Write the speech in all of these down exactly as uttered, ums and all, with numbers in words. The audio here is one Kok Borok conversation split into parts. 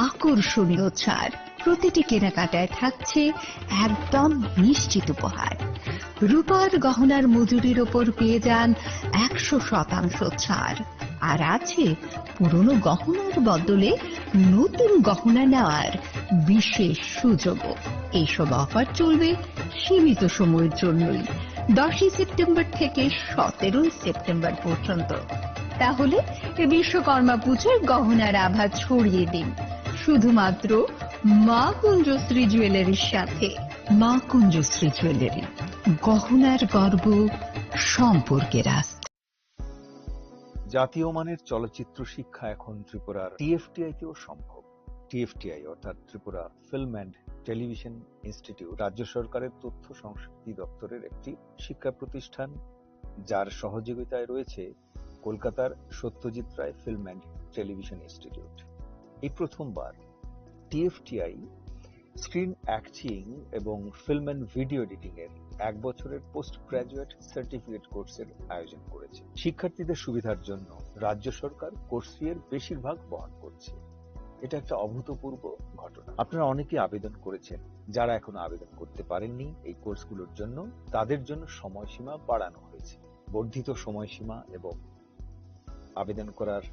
আকর্ষণীয় ছাড়। প্রতিটি কেনাকাটায় থাকছে একদম নিশ্চিত উপহার। রূপার গহনার মজুরির ওপর পেয়ে যান একশো শতাংশ ছাড়। আর আছে পুরনো গহনার বদলে নতুন গহনা নেওয়ার বিশেষ সুযোগও। এইসব অফার চলবে সীমিত সময়ের জন্যই, দশই সেপ্টেম্বর থেকে সতেরোই সেপ্টেম্বর পর্যন্ত। তাহলে এ বিশ্বকর্মা পুজোয় গহনার আভা ছড়িয়ে দিন শুধুমাত্র মা কুঞ্জশ্রী জুয়েলারির সাথে। মা কুঞ্জশ্রী জুয়েলারি, গহনার গর্ব, সম্পর্কের আস্থা। জাতীয় মানের চলচ্চিত্র শিক্ষা এখন ত্রিপুরার টিএফটিআই তেও সম্ভব। টিএফটিআই অর্থাৎ Tripura film and television institute রাজ্য সরকারের তথ্য সংস্কৃতি দপ্তরের একটি শিক্ষা প্রতিষ্ঠান, যার সহযোগিতায় রয়েছে কলকাতার সত্যজিৎ Ray film and television institute. এই প্রথমবার টিএফটিআই স্ক্রিন অ্যাক্টিং এবং ফিল্ম অ্যান্ড ভিডিও এডিটিং এর এক বছরের পোস্ট গ্র্যাজুয়েট সার্টিফিকেট কোর্সের আয়োজন করেছে। শিক্ষার্থীদের সুবিধার জন্য রাজ্য সরকার কোর্স ফি এর বেশিরভাগ বহন করছে। এটা একটা অভূতপূর্ব ঘটনা। আপনারা অনেকেই আবেদন করেছেন, যারা এখনো আবেদন করতে পারেননি, এই কোর্সগুলোর জন্য, তাদের জন্য সময়সীমা বাড়ানো হয়েছে। বর্ধিত সময়সীমা এবং আবেদন করার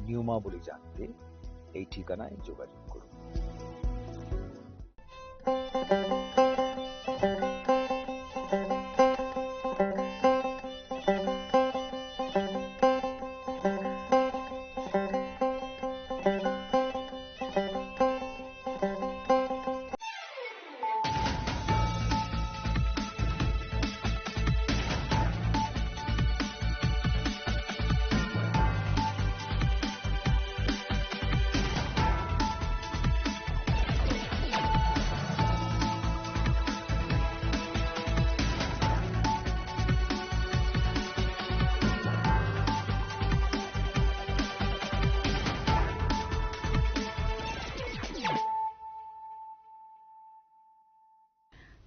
নিয়মাবলী জানতে এই ঠিকানায় যোগাযোগ করুন।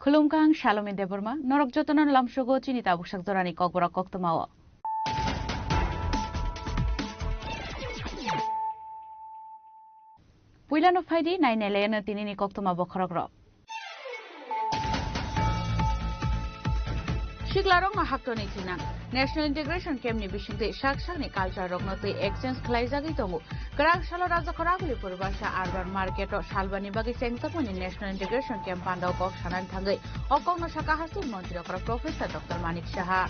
Khulumkha, ang Salome Debbarma, norok jotono lamsogo chini tabuksak jorani kokborok koktwmao. Puilano phaidi, nainailaino tinini koktwma bokhorokrok. Siklarokno haktoni thinang. National Integration Camp ni bisingtwi sak sakni culture rokno twi exchange khlaijagwi tongo. Kwrak salo Rajakhor Aguli Puribasa Urban Market o salbani bagwi chengjakmani National Integration Camp pandao kok sanani thangwi o kokno sakha hasteni montri okra Professor Doctor Manik Saha.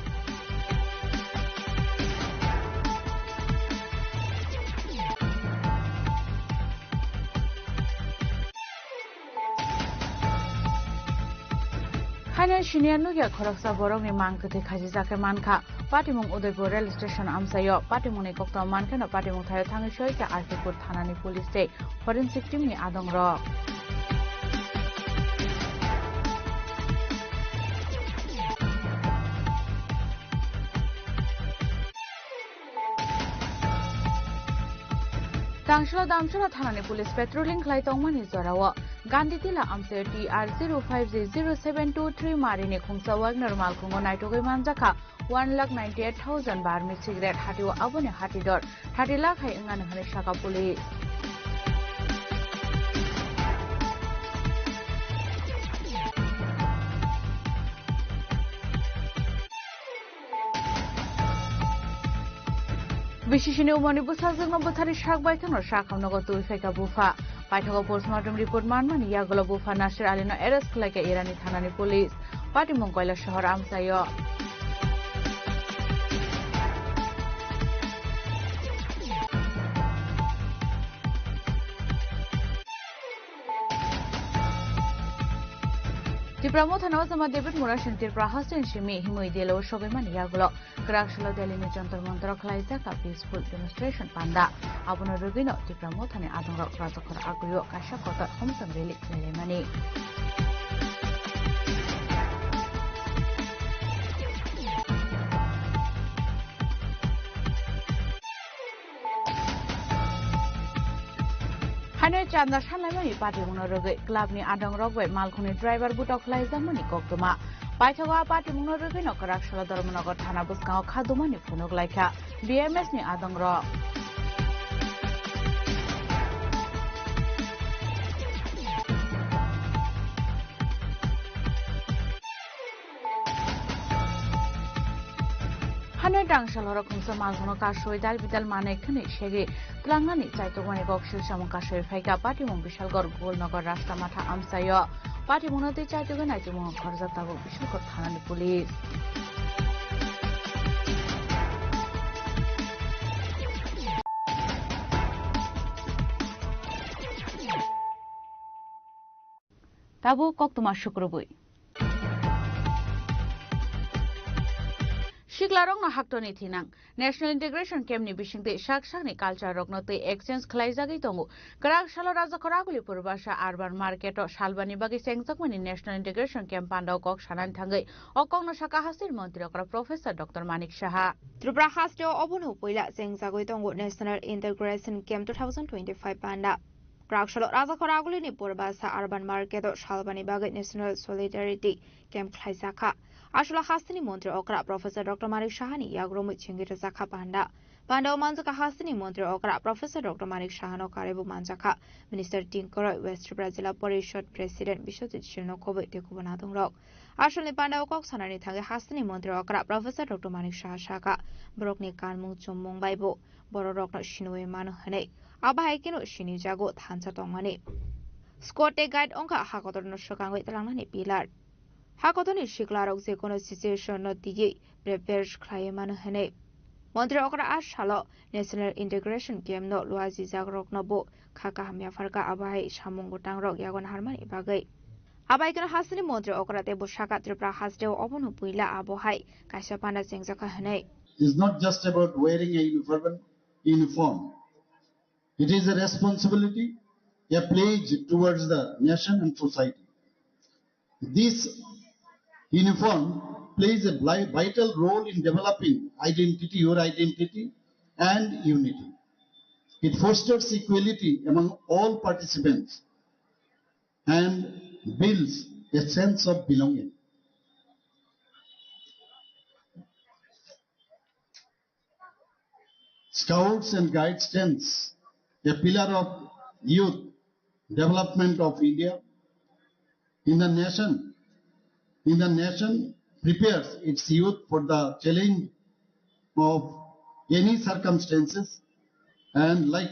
Haino siniya nukya khoroksa borokni mang kwthwi khachijak khe mankha. Patimung Udaipur rail station amchaio. Patimungni koktwma mankheno patimung thaio thangwi soikha R K Pur thanani police tei forensic team ni adongrok. Tangsila Damsila thanani police patrolling khlai tongmani jorao Gandhi Tila amchaio T R zero five G zero seven two three marini khungsa Wagner malkhungo naitugwi manjakha one lakh ninety eight thousand Burmese cigarette, hatio aboni hati dor thirty lakh hai wngnani hwnwi sakha police. Bisisini umorni bwsajwkno bwtharwi sak baithangno sak hamnogo twi phaikha bupha. Paithago postmortem report manmani yagulo bupha Nasir Alino arrest khlaikha Irani thanani police. Patimung Koilashahar amchaio. Tipra Motha ni Ojama David Murasing Tripura hasteni simi himwi Delhi o sogwi mani yagulo kwrak salo Delhi ni Jantar Mantar o khlaijak a peaceful demonstration panda. Abono rwgwino Tipra Motha ni adongrok Rajakhor Aguli o kaisa kotor homtong rally khlailaimani. Haino chanda sanlaimani patimungno rwgwi club ni adongrok bai malkhungni driver gutok khlaijakmani koktwma. Paithago a patimungno rwgwino kwrak salo Dharmanagar thana bwskango khadumani phunuk laikha B M S ni adongrok. Hano dangsa lorok khungsa malkhungno kasui dal bidal manai khwnwi segwi twlangnani chaitokmani kok silsamung kasui phaikha patimung Bishalgarh Golnagar Rasta Matha amchaio. Patimungno tei chaitokgwi naitukmung khorjak tabuk Bishalgarh thanani police. Tabuk koktwma sukrubwi. Siklarokno haktoni thinang. National Integration Camp ni bisingtwi sak sakni culture rokno twi exchange khlaijagwi tongo. Kwrak salo Rajakhor Aguli Purba sa urban market o salbani bagwi chengjakmani National Integration Camp pandao kok sanani thangwi o kokno sakha hasteni montri okra Professor Doctor Manik Saha. Tripura hasteo obono puila chengjagwi tongo National Integration Camp two thousand twenty-five panda. Kwrak salo Rajakhor Agulini Purba sa urban market o salbani bagwi National Solidarity Camp khlaijakha. Aswla hasteni montri okra Professor Doctor Manik Sahani yagrumwi chengwi rwjakha panda. Pandao manjakha hasteni montri okra Professor Doctor Manik Sahano karwibo manjakha Minister Tinkoroi, West Tripura Jila Porishod President Biswajit Silno koboi tei kubun adongrok. Aswlni pandao kok sanani thangwi hasteni montri okra Professor Doctor Manik Saha sakha, borokni kanmung chummung bai bo bororokno sinwi mano hwnwi. Abo hai kheno sinijago thansa tongmani. Squad tei guide wngkha hakotorno swkangwi twlangnani pillar. Hakotorni siklarok jekono situation no twiwi prepare khlaiwi mano hwnwi. Montri okra a salo National Integration Camp no luajijakrokno bo kha kaham yapharkha, abo hai samung gotang rok yago naharmani bagwi. Abai kano hasteni montri okra tei bo sakha Tripura hasteo obono puila abo hai kaisa panda chengjakha hwnwi. It's not just about wearing a uniform, uniform. It is a responsibility, a pledge towards the nation and society. This uniform plays a bli-, vital role in developing identity, your identity, and unity. It fosters equality among all participants and builds a sense of belonging. Scouts and Guides stands a pillar of youth development of India. In the nation, in the nation prepares its youth for the challenge of any circumstances, and like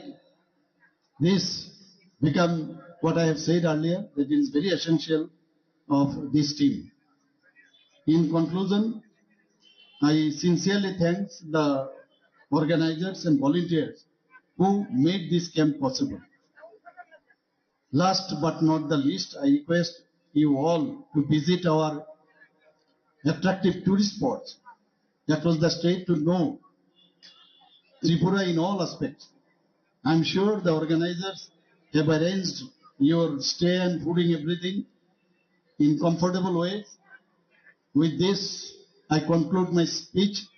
this become what I have said earlier, that it is very essential of this team. In conclusion, I sincerely thanks the organizers and volunteers who made this camp possible. Last but not the least, I request you all to visit our attractive tourist spots across the state to know Tripura in all aspects. I'm sure the organizers have arranged your stay and fooding, everything in comfortable ways. With this, I conclude my speech.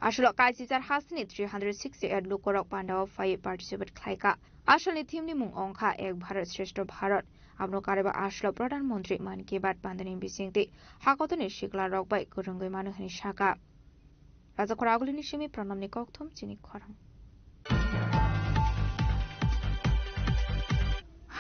Aswlo kaisichar hasteni three hundred sixty-eight lukorok pandao phaiwi participate khlaikha. Aswlni theme ni mung wngkha Ek Bharat Shreshtha Bharat. Abono karwibo aswlo Pradhan Mantri Mann Ki Baat pandani bisingtwi hakotorni siklarok bai kwrwngwi mano hwnwi sakha. Rajakhor Agulini simi Pranamni kokthum chini khorang.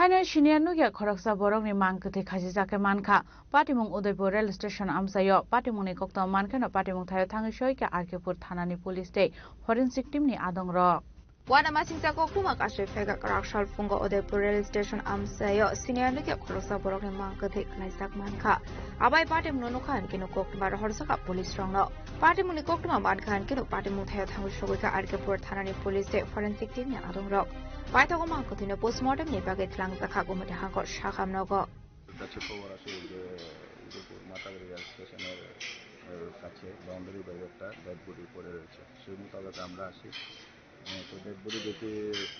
Haino siniya nukya khoroksa borokni mang kwthwi khachijak khe mankha. Patimung Udaipur rail station amchaio. Patimungni koktwma mankheno patimung thaio thangwi soikha R K Pur thanani police tei forensic team ni adongrok. Wana masingcha koktwma kasui phaikha kwrak sal phungo Udaipur rail station amchaio siniya nukya khoroksa borokni mang kwthwi khwlaijak mankha. Abai patimungno nukha hinkhe koktwma rohorjakha police rokno. Patimungni koktwma mankha hinkhe patimung thaio thangwi sogwikha R K Pur thanani police tei forensic team ni adongrok. Paithago mang kwthwino postmortem ni bagwi twlangjakha Gumati Hangkor Sakham nogo. কাছে খবর আসে যে উদয়পুর মাতাবাড়ি রেল স্টেশনের, আহ, কাছে বাউন্ডারি বাইরে একটা dead body পড়ে রয়েছে। সেই মোতাবেক আমরা আসি। আহ, তো ডেড বডি দেখে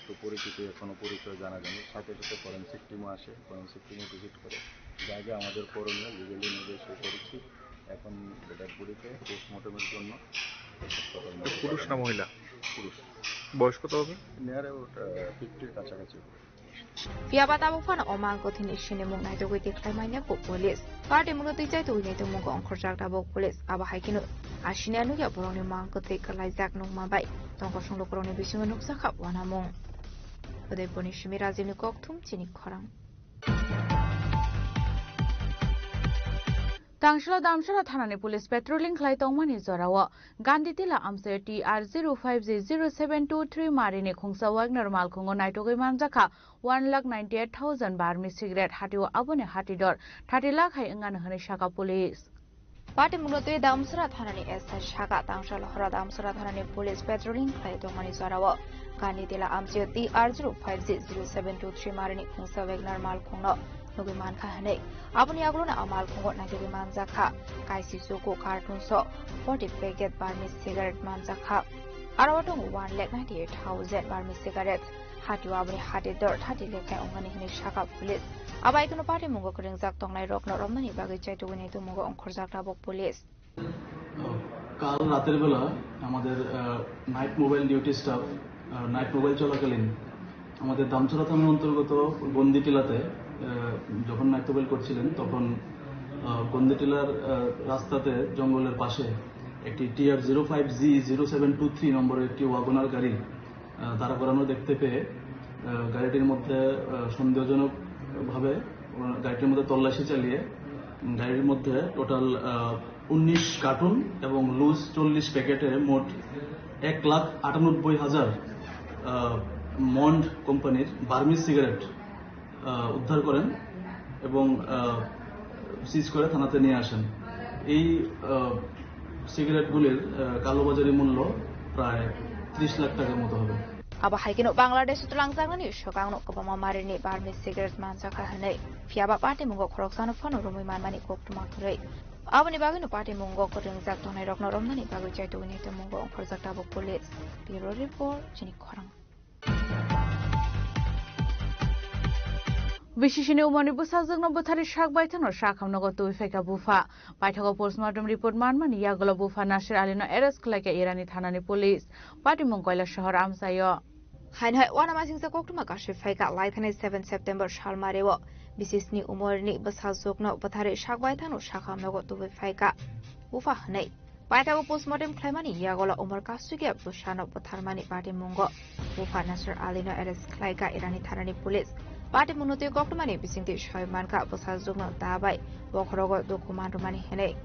তো পরিচিত, এখনো পরিচয় জানা যায়নি। সাথে সাথে ফরেন্সিক টিমও আসে, ফরেন্সিক টিমও ভিজিট করে। যা যা আমাদের করণীয়, লিগ্যালি নিজে সই করেছি। এখন ডেড বডিতে পোস্টমর্টমের জন্য পুরুষ না মহিলা? পুরুষ। বয়স কত হবে? নিয়ার অ্যাবাউট, আহ, ফিফটির কাছাকাছি হবে। Phiya ba tabuk phano o mang kwthwini sinimung naitugwi tikhlai manya kuk police. Patimungno twichai tugwi naitugmung ongkhorjak tabuk police. Abo hai kheno asini anugya borokni mang kwthwi kwlaijak nukma bai tongkosong lukurokni bisingo nukjakha uanamung. Udaipurni simi Rajibni kokthum chini khorang. Tangsalo Damsara thanani police patrolling khlai tongmani jorao Gandhi Tila amchaio T R zero five G zero seven two three marini khungsa Wagner malkhungo naitugwi manjakha one lakh ninety eight thousand Burmese cigarette, hatio aboni hati dor thirty lakh hai wngano hwnwi sakha police. Patimungno twi Damsara thanani S I sakha, Tangsalo horo Damsara thanani police patrolling khlai tongmani jorao Gandhi Tila amchaio T R zero five G zero seven two three marini khungsa Wagner malkhungno nugwi mankha hwnwi. Aboni yagulono a malkhungo naitugwi manjakha kaisi chuku cartoon so forty packet Burmese cigarette manjakha. Aro tongo one lakh ninety eight thousand Burmese cigarette. Hatio aboni hati dor thirty lakh hai wngmani hwnwi sakha police. Abai kheno patimungo kwrwngjak tongnairokno romnani bagwi chaitugwi naitugmungo ongkhorjak tabuk police. কাল রাতের বেলা আমাদের night mobile duty staff night mobile চলাকালীন আমাদের দামছড়া থানার অন্তর্গত গন্দিটিলাতে আহ, যখন night mobile করছিলেন, তখন আহ, গন্দিটিলার আহ, রাস্তাতে জঙ্গলের পাশে একটি T R zero five G zero seven two three নম্বরের একটি ওয়াগনার গাড়ি আহ, দাঁড়া করানো দেখতে পেয়ে আহ, গাড়িটির মধ্যে আহ, সন্দেহজনকভাবে ওরা গাড়িটির মধ্যে তল্লাশি চালিয়ে উম, গাড়ির মধ্যে টোটাল উনিশ কার্টুন এবং লুজ চল্লিশ প্যাকেটে মোট এক লাখ আটানব্বই হাজার মন্ড কোম্পানির বার্মিজ সিগারেট আহ, উদ্ধার করেন এবং সিজ করে থানাতে নিয়ে আসেন। এই আহ, সিগারেটগুলির আহ, কালোবাজারি মূল্য প্রায় ত্রিশ লাখ টাকার মতো হবে। Abo hai kheno Bangladesh twlangjaknani swkangno kwbangma marini Burmese cigarette manjakha hwnwi. Phiyaba patimungo khoroksano phano romwi manmani koktwma kwrwi. Aboni bagwino patimungo kwrwngjak tongnairokno romnani bagwi chaitugwi naitugmungo ongkhorjak tabuk police. Bureau report, chini khorang. Bisisini umorni bwsajwkno bwtharwi sak baithangno sakhamnogo tubui phaikha bupha. Paithago postmortem report manmani yagulo bupha Nasir Alino arrest khlaikha Irani thanani police. Patimung Koilashahar amchaio. Haino hai uanamasingcha koktwma kasui phaikha laithani seven September salmareo. Bisisni umorni bwsajwkno bwtharwi sak baithangno sakhamnogo tubui phaikha bupha hwnwi. Paithago postmortem khlaimani yagulo umor kasugya bwsano bwtharmani patimungo bupha Nasir Alino arrest khlaikha Irani thanani police. Patimungno twi koktwmani bisingtwi soi mankha bwsajwkno dabai bokhorogo dukhu manrwmani hwnwi.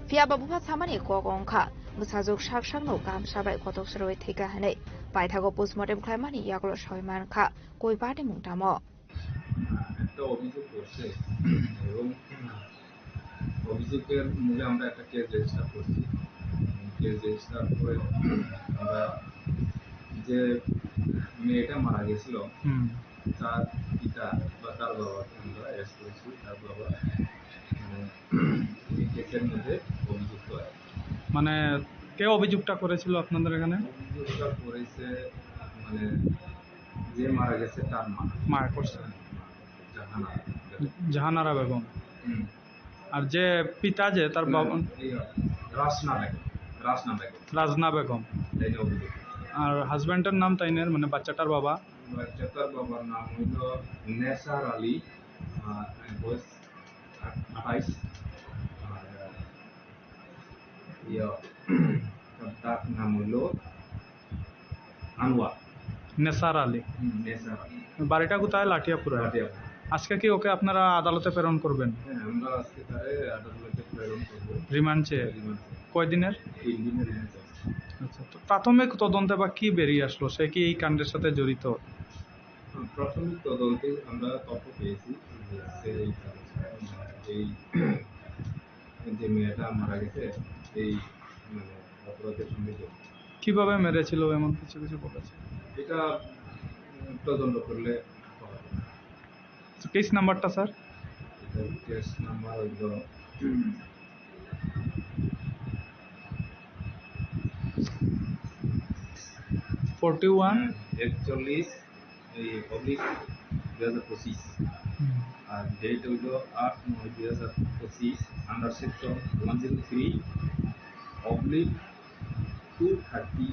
Phiyaba bupha samani kok wngkha bwsajwk sak sakno gamsa bai kotok swrwi thwikha hwnwi. Paithago postmortem khlaimani yagulo soi mankha koi patimung tamo. একটা অভিযোগ করছে এবং অভিযোগের মূলে আমরা একটা case register করছি। Case register করে আমরা যে মেয়েটা মারা গেছিল, হুম। তার পিতা বা তার বাবাকে আমরা অ্যারেস্ট করেছি। তার বাবা, মানে, এই কেসের মধ্যে অভিযুক্ত আর কি। মানে, কে অভিযোগটা করেছিল আপনাদের এখানে? অভিযোগটা করেছে, মানে, যে মারা গেছে তার মা। মা করছে। জাহানারা। জাহানারা বেগম। হুম। আর যে পিতা যে তার হুম, বাবা? এই রাসনা বেগম, রাসনা বেগম। রাজনা বেগম। তাই না অভিযোগ। আর হাজব্যান্ডের নাম তাইনের, মানে বাচ্চাটার বাবা? বাচ্চাটার বাবার নাম হইল নেসার আলী, আহ, বয়স আট-, আঠাইশ। আর, আহ, ইয়া, তার নাম হইল আনোয়ার। নেসার আলী। হুম, নেসার আলী। বাড়িটা কোথায়? লাঠিয়াপুরে। লাঠিয়াপুর। আজকে কি ওকে আপনারা আদালতে প্রেরণ করবেন? হ্যাঁ, আমরা আজকে তারে আদালতে প্রেরণ করব। রিমান্ড চেয়ে? রিমান্ড চেয়ে। কয়দিনের? তিন দিনের রিমান্ড চেয়ে। আচ্ছা, তো প্রাথমিক তদন্তে বা কি বেরিয়ে আসলো? সে কি এই কাণ্ডের সাথে জড়িত? প্রাথমিক তদন্তে আমরা তথ্য পেয়েছি যে সে এই কাজে, এই যে মেয়েটা মারা গেছে, এই, মানে, অপরাধের সঙ্গে জড়িত। কিভাবে মেরেছিল, এমন কিছু কিছু বলেছে? এটা, উম, তদন্ত করলে পাওয়া যাবে। তো কেস নাম্বারটা, স্যার? এটা কেস নাম্বার হইল, উম, ফর্টি ওয়ান। একচল্লিশ, এই অবলিক দুই হাজার পঁচিশ। হুম। আর ডেট হইল আট নয় দুই হাজার পঁচিশ, under section one zero three oblique two thirty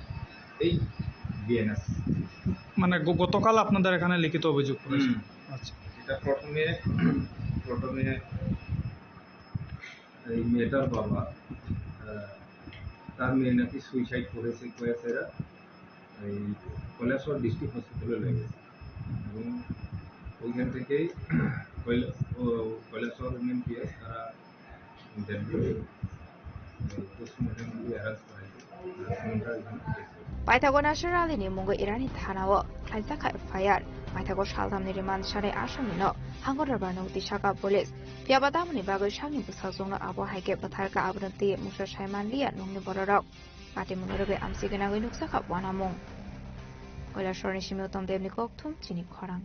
eight BNS. মানে গ-, গতকাল আপনাদের এখানে লিখিত অভিযোগ করেছে। হুম। আচ্ছা। এটা প্রথমে, প্রথমে এই মেয়েটার বাবা, আহ, তার মেয়ে নাকি সুইসাইড করেছে, করেছে এরা এই কৈলাসহর ডিস্ট্রিক্ট হসপিটালে নিয়ে গেছে এবং ওইখান থেকেই কৈলা-, ও, কৈলাসহর এমএমপিএস তারা Paithago Nasir Alini mungwi Irani thanao khlaijak kha F I R. Paithago saltamni remand sanai Assamni no Hango Darbar nung tisaka police. Phiyaba tamoni bagwi sakni bwsajwkno abo hai khe bwtharkha, abono twi mungsa sai manliya nungni bororok. Patimungni rwgwi amchi gwnangwi nukjakha uanamung. Kailasharni simi Uttam Debni kokthum chini khorang.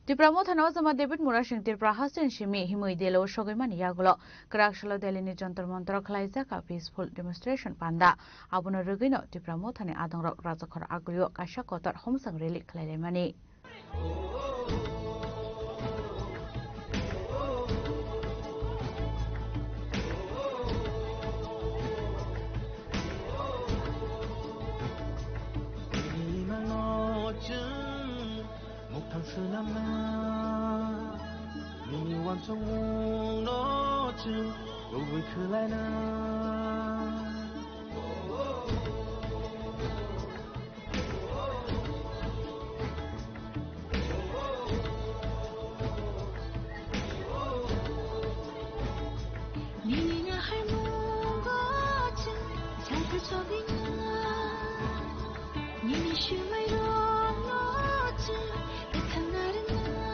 Tipra Mothani Ojama David Murasing Tripura hasteni simi himwi Delhi o sogwi mani yagulo kwrak salo Delhi ni Jantar Mantar o khlaijak a peaceful demonstration panda. Abono rwgwino Tipra Mothani adongrok Rajakhor Agulio kaisa kotor homsang rally khlailaimani. Muktang swnamna nini uansukmungno chwng kubui khlaina. Nini nahaimungo chwng salsa chobina. Nini swmairokno chwng kwthang narwkna.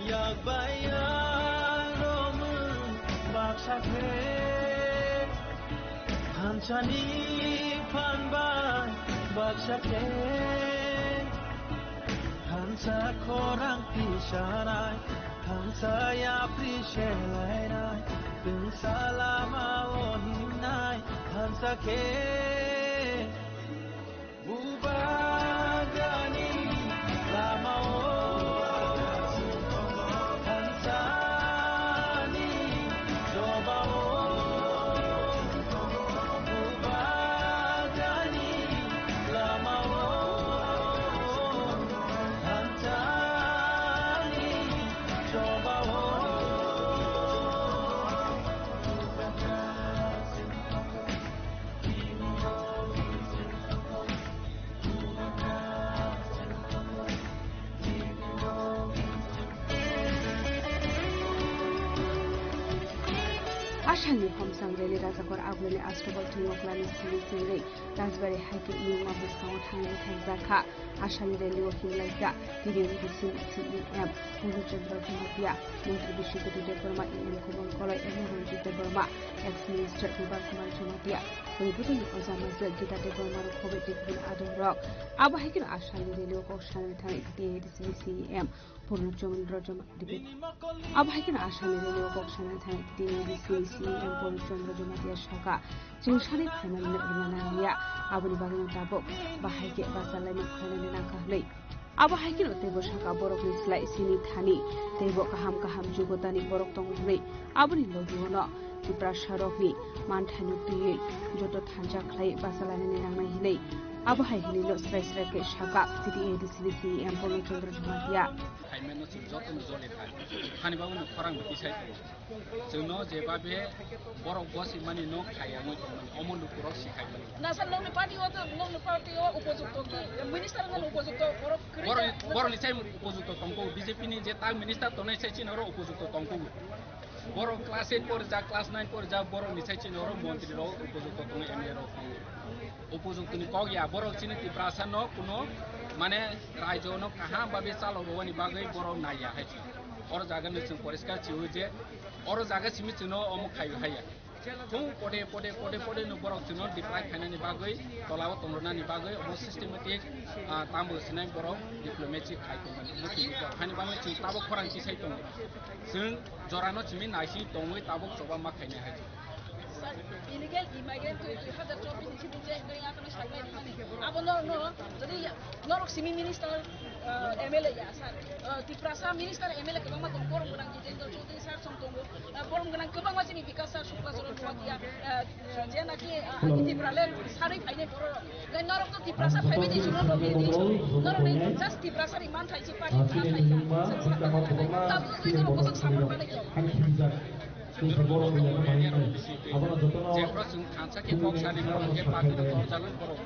Yak bai yak romwi baksa khe, thansani phan bai baksa khe, thansa khorang tisanai, thansa yapri selainai, tungsa lama o himnai, thansa khe. Bubagrani lamao thansani jobao, Bubagrani lamao thansani jobao. Assamni Homsang Valley Rajakhor Agulini Astabal Thwngmokhlani simi sengwi Rajbari hai khe wngma bwskango thangwi thangjakha. Assamni rally o himlaijak T D M C C E M Purno Chandra Jamatia, Montri Biswajyoti Debbarma, E M Kubun Koloi, M O Ranjit Debbarma, ex Minister Bimal Kumar Jamatia, Rwibudini Ojama Jai Gita Debbarma rok hobai tei gubun adongrok. Abo hai kheno Assamni rally o kok sanani thangwi T D M C C E M Purno Chandra Jamatia. Abo hai kheno Assamni rally o kok sanani thangwi T D M C C E M Purno Chandra Jamatia sakha, chwng sanwi phaimani no rwna nangya, aboni bagwino tabuk bahai khe bachalaimung khlainani nangkha hwnwi. Abo hai kheno teibo sakha borokni slai chini thani teibo kaham kaham jogotani borok tongo hwnwi. Aboni logio no Tiprasa rokni manthaino twiwi joto thansa khlai bachalainani nangnai hwnwi. Abo hai hwnwi no srai srai khe sakha C D A D C ni C E M Purno Chandra Jamatia. Phaimano chwng jotono joli thai. Hani bagwino khorang bo tisai tongo. Chwngno jebabe borok gosimani no khaiya wngwi tongmani, omo lukurok sikhaimani. Na sir, nokni party o to, nokni party o upojukto ki, minister no upojukto, borok kwrwi Borok, ta, borokni sai upojukto tongkho, B J P ni je ta minister tongnai sai chini oro upojukto tongkho. Borok class eight porijak, class nine porijak, borokni sai chini oro montri rok upojukto tongo, M L A rok tongo. Upojukto ni kok ya, borok chini Tiprasa no kuno mane raijo no kaham babe chalo rwani bagwi borok naiya hai. Oro jaga no chwng poriskar chiwi je oro jaga simi chwngno omo khaio haiya. Thung pode pode pode pode no borok chwngno deprive khainani bagwi, tolao tongrwnani bagwi omo systematic, ah, tambo sinai borok diplomacy khai tongmani. Omo tini kok haini bagwi chwng tabuk khorang tisai tongo. Chwng jorano simi naising tongwi tabuk choba ma khainai hai. Sir, illegal immigrant twi dui hazar chobbish ni simi je wngwi akhano saknai rwmani. Abono no, jodi norok simi minister, ah, M L A ya, sir. Ah, Tiprasa minister M L A kwbangma tongo, borom gwnang Jitendra Chaudhary sir song tongo. Ah, borom gwnang kwbangma chini Bikas sir, Shukla Charan Jamatia, ah, je naki, ah, ani Tipraland sarwi phainai borok. Nai norok to Tiprasa phaibai di, chwngno logi di, norok ni just Tiprasa ni manthai si party manthai ya. Tabuk twi norok bosok support manai khe. Jephru chwng thansa khe kok sani borok khe party no torjagwi borok.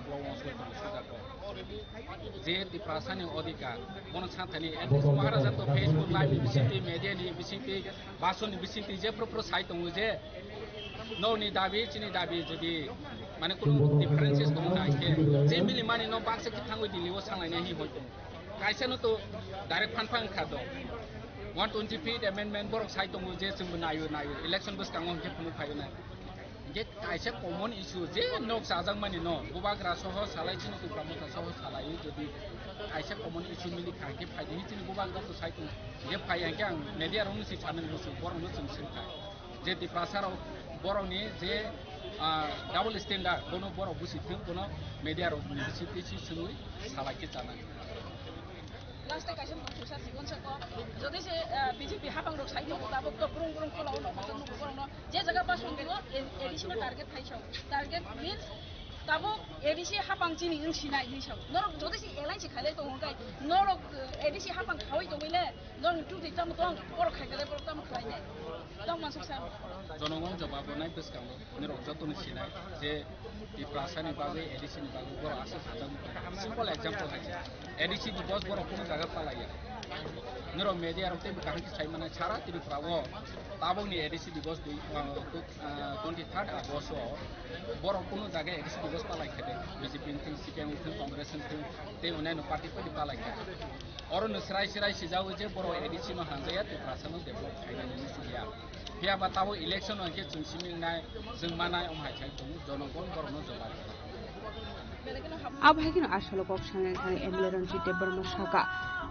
Je Tiprasani odhikar, bono sathani, at least Maharaja to Facebook live ni bisingtwi, media ni bisingtwi, basoni bisingtwi je pro pro sai tongo je, nokni dabi, chini dabi, jodi mane kunu differences tong kha khe, je mili mani no baksa khe thangwi Delhi o sanglai nai hi hoi tongo. Kaisa no to direct phan phan kha do. One twenty fifth amendment borok sai tongo je chwngbo naio, naio, election bwskango hwnkhe phunuk phaio nai. Hingke kaisa common issue je nok chajakmani no, bubagra soho salai chini Tipra Motha soho salai, jodi kaisa common issue mili kha, hingke phai di chini bubagra to sai tong, hingke phai hingke ang media rok no si channel no si borok no chwng sing kha. Je Tiprasa rok borok ni je, ah, double standard, bono borok busi thung, bono media rok ni busi twi si sungwi salai khe chana. Last time kaisa mung pusa sikon sako, jodi se, ah, B J P hapang rok sai tongo, tabok to burung burung khola o nokha to nugo borok no, je jaga ba song dilo, A D C no target khai sao. Target means tabok A D C hapang chini wng sinai hinwi sao. Norok jodi se alliance khailai tongo kai, norok, eh, A D C hapang khawi tongwi le, norok ni twtwi tamo tong, borok khai khalai borok tamo khlai nai. Tong mansuk sa. Jonogong jawab nai bwskango. Nirok jotono sinai je Tiprasani bagwi, A D C ni bagwi borok aswk sajak. Simple example hai se. A D C ni boss borok kunu jaga palaiya. Nirok media rok teibo kaham khe sai mannai, sara Tripura o tabokni A D C ni boss dui, ah, twenty third August o borok kunu jaga A D C ni boss palai khe de, B J P wngthung, C P M wngthung, Congress wngthung, tei onyaino party party palai khe. Oro no srai srai sijago je borok A D C no hamjaya, Tiprasa no develop khainani hinwi siliya. Phiya ba tabok election o hwnkhe chwng simi wngnai, chwng manai, omo hai khai tongo, jonogon borokno jobab rwnai. Abo hai kheno asolo kok sanai thani M L A Ranjit Debbarma saka,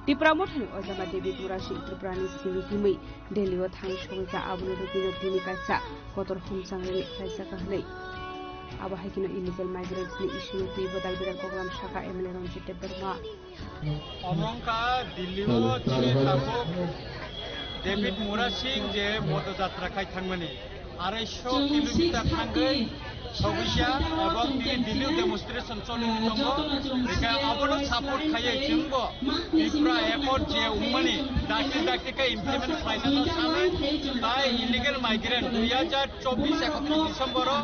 Tipra Mothani Ojama David Murasing Tripurani simi himwi Delhi o thang sogwi kha, abono rwgwino tini kaisa kotor humchang rwi khlaijak kha hwnwi. Abo hai kheno illegal migrants ni issue no twi bodal biral koklam saka M L A Ranjit Debbarma. Omo wngkha Delhi o chini tabuk David Murasing je Modojatra khai thangmani, arai sho kilometer thangwi sogwisa, ebong tini Delhi o demonstration cholini tongo. Hingkhe abono support khaiwi chwngbo Tripura Accord je wngmani dakti dakti khe implement khlainani sanwi, tai illegal migrant dui hajar chobbish ekatris December o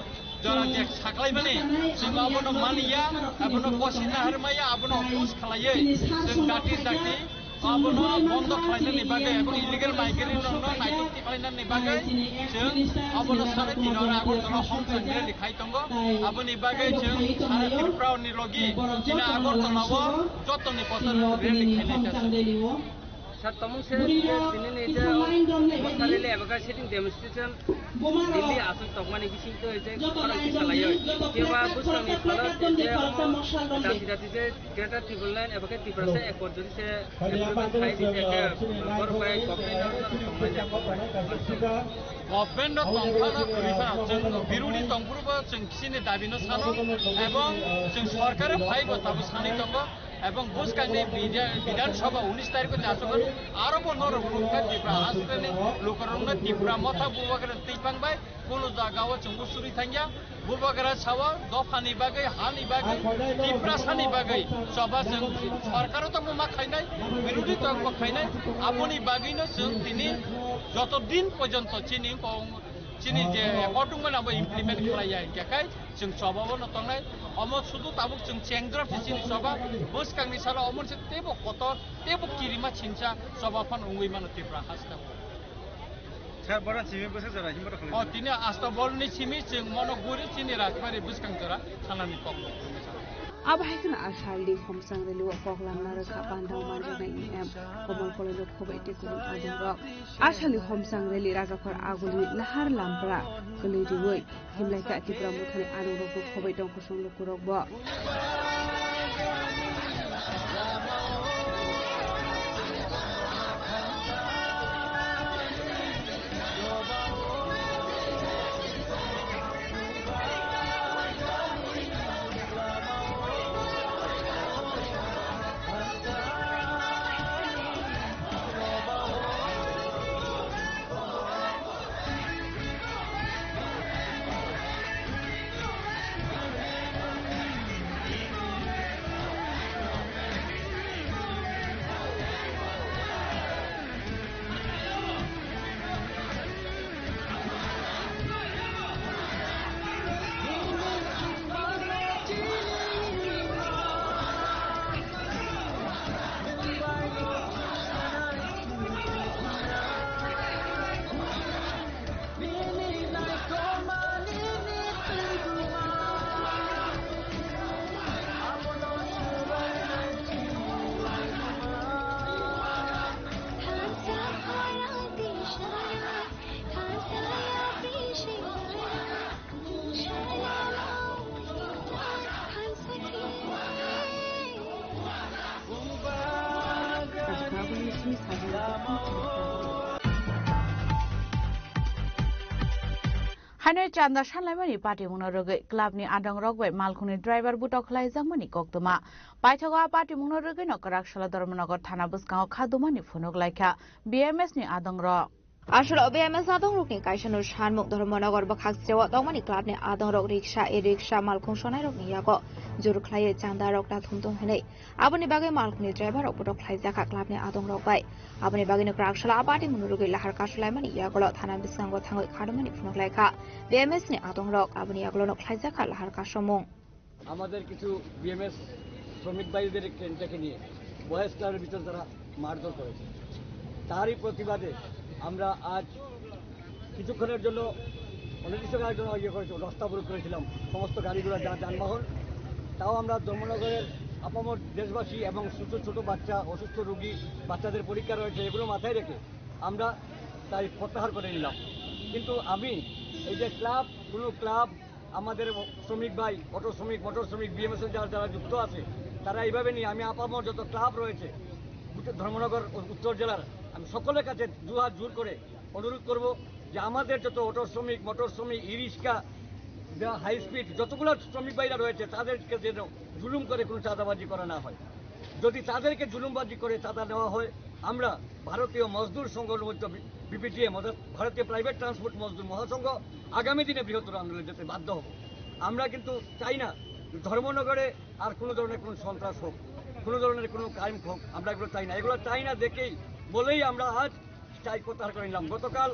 jora je saklaimani, chwng abono maniya, abono bosi naharmaya, abono oppose khlaiwi, chwng dakti dakti abono bondo khlainani bagwi, ebong illegal migrant rokno naitok tikhlainani bagwi, chwng abono sanai tino Agartala Homchang rally khai tongo. Aboni bagwi chwng sara Tripura ni logi chini Agartala o jotoni kotor rally khainai. Sir, tomung se tini ni je omo salai le eba ka sitting demonstration Delhi aswk tongmani bising to je khorang kisa lai oi. Keba bwswk ni phalok je omo jati jati je Greater Tipraland eba ke Tiprasa Accord jodi se approval khai di se ke borok bai government no tongmani. Government no tongphano kwrwi phano chwng birodi tongphuru bo chwng chini dabi no sano ebong chwng sorkar o phai bo tabuk sanwi tongo. Ebong bwskangni bidha-, Bidhan Sabha unis tarikh o achukgwi aro bo norok phunukha Tipra hasteni lukurokno Tipra Motha Bubagra twi pang bai kunu jaga o chwngbo suri thangya. Bubagra sao dophani bagwi, hani bagwi, Tiprasani bagwi choba chwng sorkar o tongmo ma khainai, birodhi tongmo khainai, aboni bagwino chwng tini joto din porjonto chini kong Chini je accord wngmani abo implement khlai ya hingkha khai chwng choba o no tongnai. Omo sudu tabuk chwng chengdrop se chini choba bwskangni salo omo se teibo kotor teibo kirima chinsa choba phano wngwi mano Tripura hasteo. Sir, boran simi bwswk jora himbo rok O tini Astabol ni simi chwng mono guri chini Rajbari bwskang jora thanani kok. Abo hai kheno a salni Homchang rally o kok lamna rwkha Pandao manjaknai E M Komol Koloi no Khobai tei kubun adongrok. A salni Homchang rally Rajakhor Agulni Nahar Lampra kwlwi riwi himlaikha Tipra Mothani adongrokno Khobai tong kusung lukurokbo. Haino chanda sanlaimani patimungno rwgwi clubni adongrok bai malkhungni driver butok khlaijakmani koktwma. Paithago a patimungno rwgwino kwraksalo Dharmanagar thana bwskango khadumani phunuk laikha B M S ni adongrok. Aswk B M S adongrokni kaisano sanmung Dharmanagar bwkhak sireo tongmani clubni adongrok riksa, e-riksa malkhung sonairokni yago jur khlaiwi chandarok nathum tong hwnwi. Aboni bagwi malkhungni driver rok botok khlaijakha clubni adongrok bai. Aboni bagwino kwraksalo a patimungno rwgwi lahar kasulaimani yagulo thana bwskango thangwi khadumani phunuk laikha B M S ni adongrok. Aboni yagulono khlaijakha lahar kasomung. আমাদের কিছু বিএমএস শ্রমিক ভাইদের কেন্দ্রকে নিয়ে বয়েজ ক্লাবের ভিতরে তারা মারধর করেছে। তারই প্রতিবাদে আমরা আজ কিছুক্ষণের জন্য অনির্দিষ্টকালের জন্য ইয়ে করেছি, রাস্তা অবরোধ করেছিলাম, সমস্ত গাড়িগুলো যা যানবাহন। তাও আমরা ধর্মনগরের আপামর দেশবাসী এবং ছোট ছোট বাচ্চা, অসুস্থ রোগী, বাচ্চাদের পরীক্ষা রয়েছে, এগুলো মাথায় রেখে আমরা তাই প্রত্যাহার করে নিলাম। কিন্তু আমি এই যে ক্লাব, কোনো ক্লাব, আমাদের শ্রমিক ভাই, অটো শ্রমিক, মোটর শ্রমিক, বিএমএসএল যারা যারা যুক্ত আছে, তারা এইভাবে নিয়ে আমি আপামর যত ক্লাব রয়েছে উত্তর ধর্মনগর ও উত্তর জেলার, আমি সকলের কাছে দুহাত জোর করে অনুরোধ করব যে আমাদের যত অটো শ্রমিক, মোটর শ্রমিক, ই রিক্সা, যা হাই স্পিড, যতগুলো শ্রমিক ভাইরা রয়েছে তাদেরকে যেন জুলুম করে কোনো চাঁদাবাজি করা না হয়। যদি তাদেরকে জুলুমবাজি করে চাঁদা নেওয়া হয়, আমরা ভারতীয় মজদুর সংঘ, বিপিটিএম, অর্থাৎ ভারতীয় প্রাইভেট ট্রান্সপোর্ট মজদুর মহাসংঘ আগামী দিনে বৃহত্তর আন্দোলনে যেতে বাধ্য হব। আমরা কিন্তু চাই না ধর্মনগরে আর কোনো ধরনের কোনো সন্ত্রাস হোক, কোনো ধরনের কোনো ক্রাইম হোক, আমরা এগুলো চাই না। এগুলো চাই না দেখেই, বলেই আমরা আজ স্ট্রাইক প্রত্যাহার করে নিলাম। গতকাল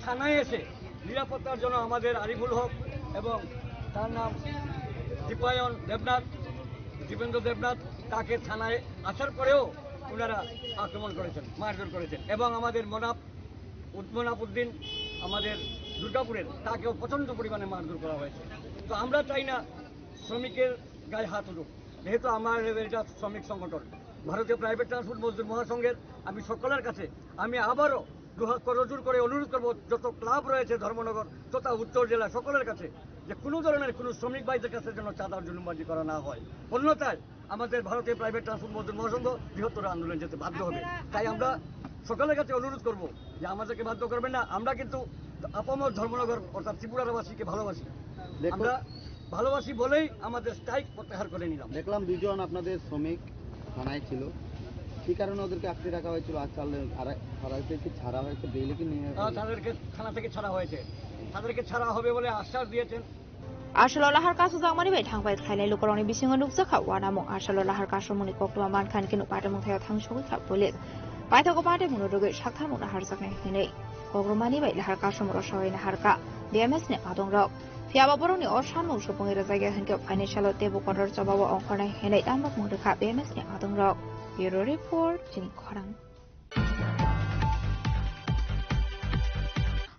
থানায় এসে নিরাপত্তার জন্য আমাদের আরিফুল হক এবং তার নাম দীপায়ন দেবনাথ, দীপেন্দ্র দেবনাথ, তাকে থানায় আসার পরেও ওনারা আক্রমণ করেছেন, মারধর করেছেন এবং আমাদের মনাফ উদ-, মনাফ উদ্দিন, আমাদের দুর্গাপুরের, তাকেও প্রচণ্ড পরিমাণে মারধর করা হয়েছে। তো আমরা চাই না শ্রমিকের গায়ে হাত উঠুক, যেহেতু আমার এটা শ্রমিক সংগঠন, ভারতীয় প্রাইভেট ট্রান্সপোর্ট মজদুর মহাসংঘের, আমি সকলের কাছে আমি আবারও দুহাত করজোড় করে অনুরোধ করব, যত ক্লাব রয়েছে ধর্মনগর তথা উত্তর জেলা সকলের কাছে, যে কোনো ধরনের কোনো শ্রমিক ভাইদের কাছে যেন চাঁদার জুলুমবাজি করা না হয়, অন্যথায় আমাদের ভারতীয় প্রাইভেট ট্রান্সপোর্ট মজদুর মহাসংঘ বৃহত্তর আন্দোলন যেতে বাধ্য হবে। তাই আমরা সকলের কাছে অনুরোধ করব যে আমাদেরকে বাধ্য করবেন না। আমরা কিন্তু আপামর ধর্মনগর অর্থাৎ ত্রিপুরাবাসীকে ভালোবাসি। দেখুন, আমরা ভালোবাসি বলেই আমাদের স্ট্রাইক প্রত্যাহার করে নিলাম। দেখলাম দুজন আপনাদের শ্রমিক থানায় ছিল, কি কারণে ওদেরকে আটকে রাখা হয়েছিল? আজ তাহলে আর তাদেরকে কি ছাড়া হয়েছে, বেইলে কি নিয়ে? হ্যাঁ, তাদেরকে থানা থেকে ছাড়া হয়েছে। তাদেরকে ছাড়া হবে বলে আশ্বাস দিয়েছেন। Aswk lahar kasu jakmani bai thangpai khlainai lukurokni bisingo nukjakha uanamung. Aswk lahar kasumungni koktwma mankha hinkhe nuk patimung thaio thangsugwi kha police. Paithago patimungno rwgwi saktharmungno harjaknai hinwi kokrwmani bai lahar kasumung rwsawai naharkha B M S ni adongrok. Phiyaba borokni o sanmung supungwi rwjakya hinkhe phaini salo teibo kotor chobao ongkhornai hinwi tambakmung rwkha B M S ni adongrok. Bureau Report, Chini Khorang.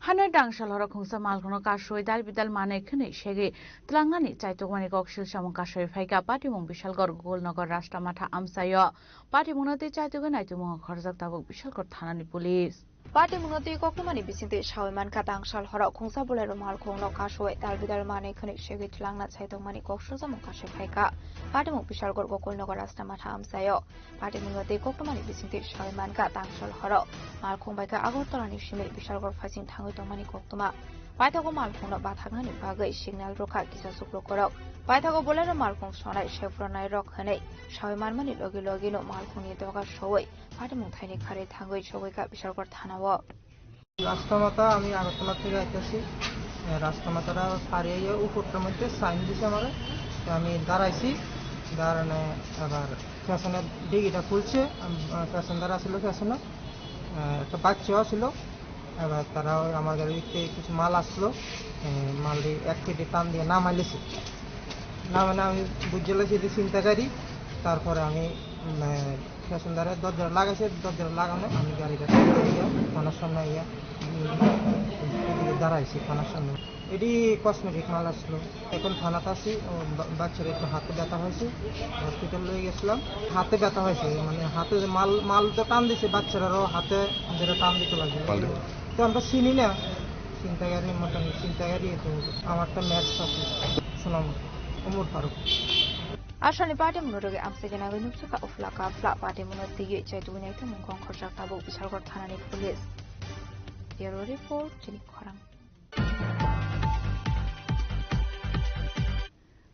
Hano dangsa loro khungsa malkhungno kasui dal bidal manwi khwnwi segwi tlangnani chaitokmani kok silsamung kasui phaikha patimung Bisalgor Gokulnagar Rashtramatha amchaio. Patimungno tei chaitokgwi naitokmungo khorjak tabuk Bisalgor thanani police. Patimungno twi koktwmani bisingtwi sawi mankha, dangsa loro khungsa bolero malkhungno kasui dal bidal manwi khwnwi segwi tlangna chaitokmani kok silsamung kasui phaikha patimung Bisalgor Gokulnagar Rashtramatha amchaio. Patimungno tei koktwmani bisingtwi sawi mankha, tangsal horo malkhung bai khe Agartala ni simi Bishalgarh phaising thangwi tongmani koktwma. Paithago malkhungno bathaknani bagwi signal rwkha kisa chuklukorok. Paithago Bolero malkhung sonai sephuranai rok hwnwi sawi manmani logi logino malkhungni doga sowi patimung thaini kharwi thangwi sogwikha Bishalgarh thanao. রাস্তা মাথা আমি আগরতলা থেকে আইতেছি। এ, রাস্তা মাথাটা পার হয়ে উপরটার মধ্যে সাইন দিছে আমারে। তো আমি দাঁড়াইছি, দাঁড়ানো আবার পেছনের ডিগিটা খুলছে। আম-, আ, প্যাসেঞ্জার আসলো পেছনে, আ, একটা বাচ্চাও ছিল। এবার তারা ওই আমার গাড়িতে কিছু মাল আসলো, এ, মাল দিয়ে এক পেটি টান দিয়ে নামাইলেছে। নামানো আমি বুঝে লাইছি যে ছিনতাইকারী। তারপরে আমি, উম, আহ, প্যাসেঞ্জারের দরজা লাগাইছে, দরজা লাগানো আমি গাড়িটা থানার সামনে আইয়া, উম, দাঁড়াইছি থানার সামনে। এটি কসমেটিক মাল আসলো। এখন থানাতে আছি, ও বা-, বাচ্চার একটু হাতে ব্যথা হয়েছে, হসপিটাল লয়ে গেছিলাম। হাতে ব্যথা হয়েছে, মানে হাতে যে মাল, মাল তো টান দিছে, বাচ্চারারও হাতে যেটা টান দিতে লাগলো। মাল তো আমরা চিনি না, ছিনতাইকারী মতন ছিনতাইকারী তো। আমার তো ম্যাচ আছে, সুনাম, ওমর Faruk. Asani party muno rogi amsai gana gwi nuksa ka ufla ka fla party muno tiyui chai tubunai tong mungkong khorjak tabuk Bishalgarh thanani police. Bureau report, chini khorang.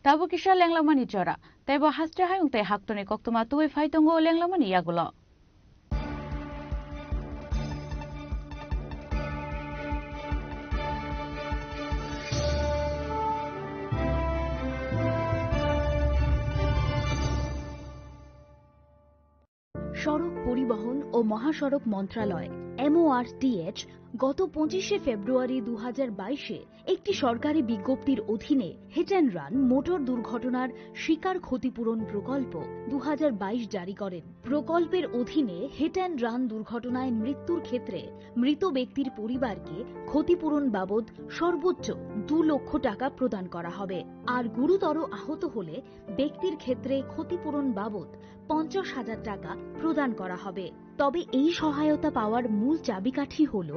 Tabuk kisa lenglamani jora. Teibo haste hayung tei haktorni koktwma tubui phai tongo lenglamani yagulo. সড়ক পরিবহন ও মহাসড়ক মন্ত্রণালয়, এমওআরটিএইচ, গত পঁচিশে ফেব্রুয়ারি দু হাজার বাইশে একটি সরকারি বিজ্ঞপ্তির অধীনে হিট অ্যান্ড রান মোটর দুর্ঘটনার শিকার ক্ষতিপূরণ প্রকল্প দু হাজার বাইশ জারি করেন। প্রকল্পের অধীনে হিট অ্যান্ড রান দুর্ঘটনায় মৃত্যুর ক্ষেত্রে মৃত ব্যক্তির পরিবারকে ক্ষতিপূরণ বাবদ সর্বোচ্চ দু লক্ষ টাকা প্রদান করা হবে। আর গুরুতর আহত হলে ব্যক্তির ক্ষেত্রে ক্ষতিপূরণ বাবদ পঞ্চাশ হাজার টাকা প্রদান করা হবে। তবে এই সহায়তা পাওয়ার মূল চাবিকাঠি হল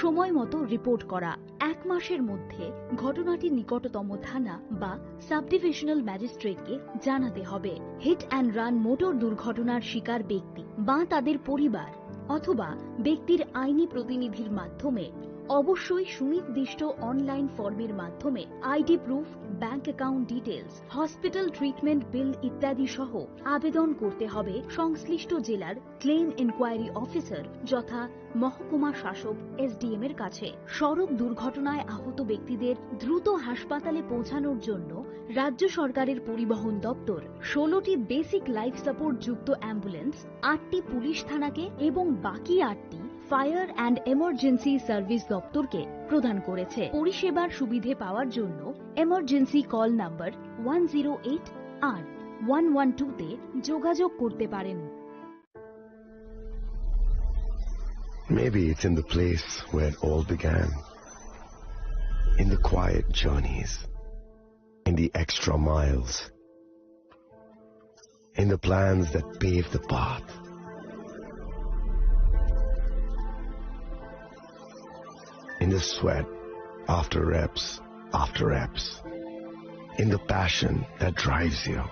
সময় মতো রিপোর্ট করা। এক মাসের মধ্যে ঘটনাটি নিকটতম থানা বা সাব ডিভিশনাল ম্যাজিস্ট্রেটকে জানাতে হবে। হিট অ্যান্ড রান মোটর দুর্ঘটনার শিকার ব্যক্তি বা তাদের পরিবার অথবা ব্যক্তির আইনি প্রতিনিধির মাধ্যমে অবশ্যই সুনির্দিষ্ট অনলাইন ফর্মের মাধ্যমে ID proof, bank account details, hospital treatment bill ইত্যাদি সহ আবেদন করতে হবে সংশ্লিষ্ট জেলার ক্লেম ইনকোয়ারি অফিসার যথা মহকুমা শাসক, এসডিএম এর কাছে। সড়ক দুর্ঘটনায় আহত ব্যক্তিদের দ্রুত হাসপাতালে পৌঁছানোর জন্য রাজ্য সরকারের পরিবহন দপ্তর ষোলোটি বেসিক লাইফ সাপোর্ট যুক্ত অ্যাম্বুলেন্স, আটটি পুলিশ থানাকে এবং বাকি আটটি ফায়ার অ্যান্ড এমার্জেন্সি সার্ভিস দপ্তরকে প্রদান করেছে। পরিষেবার সুবিধে পাওয়ার জন্য emergency call number one zero eight আর ওয়ান ওয়ান টু তে যোগাযোগ করতে পারেন। Maybe it's in the place where it all began. In the quiet journeys, in the extra miles, in the plans that pave the path, in the sweat after reps after reps, in the passion that drives you.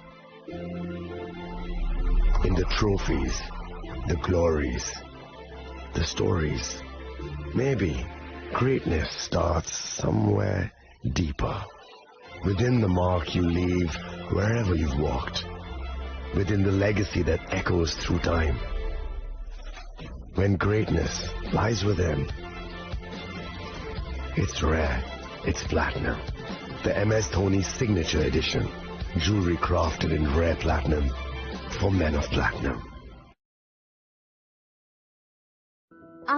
In the trophies, the glories, the stories. Maybe greatness starts somewhere deeper. Within the mark you leave wherever you've walked. Within the legacy that echoes through time. When greatness lies within, it's rare, it's platinum. The M S Dhoni Signature Edition. Jewelry crafted in rare platinum for men of platinum.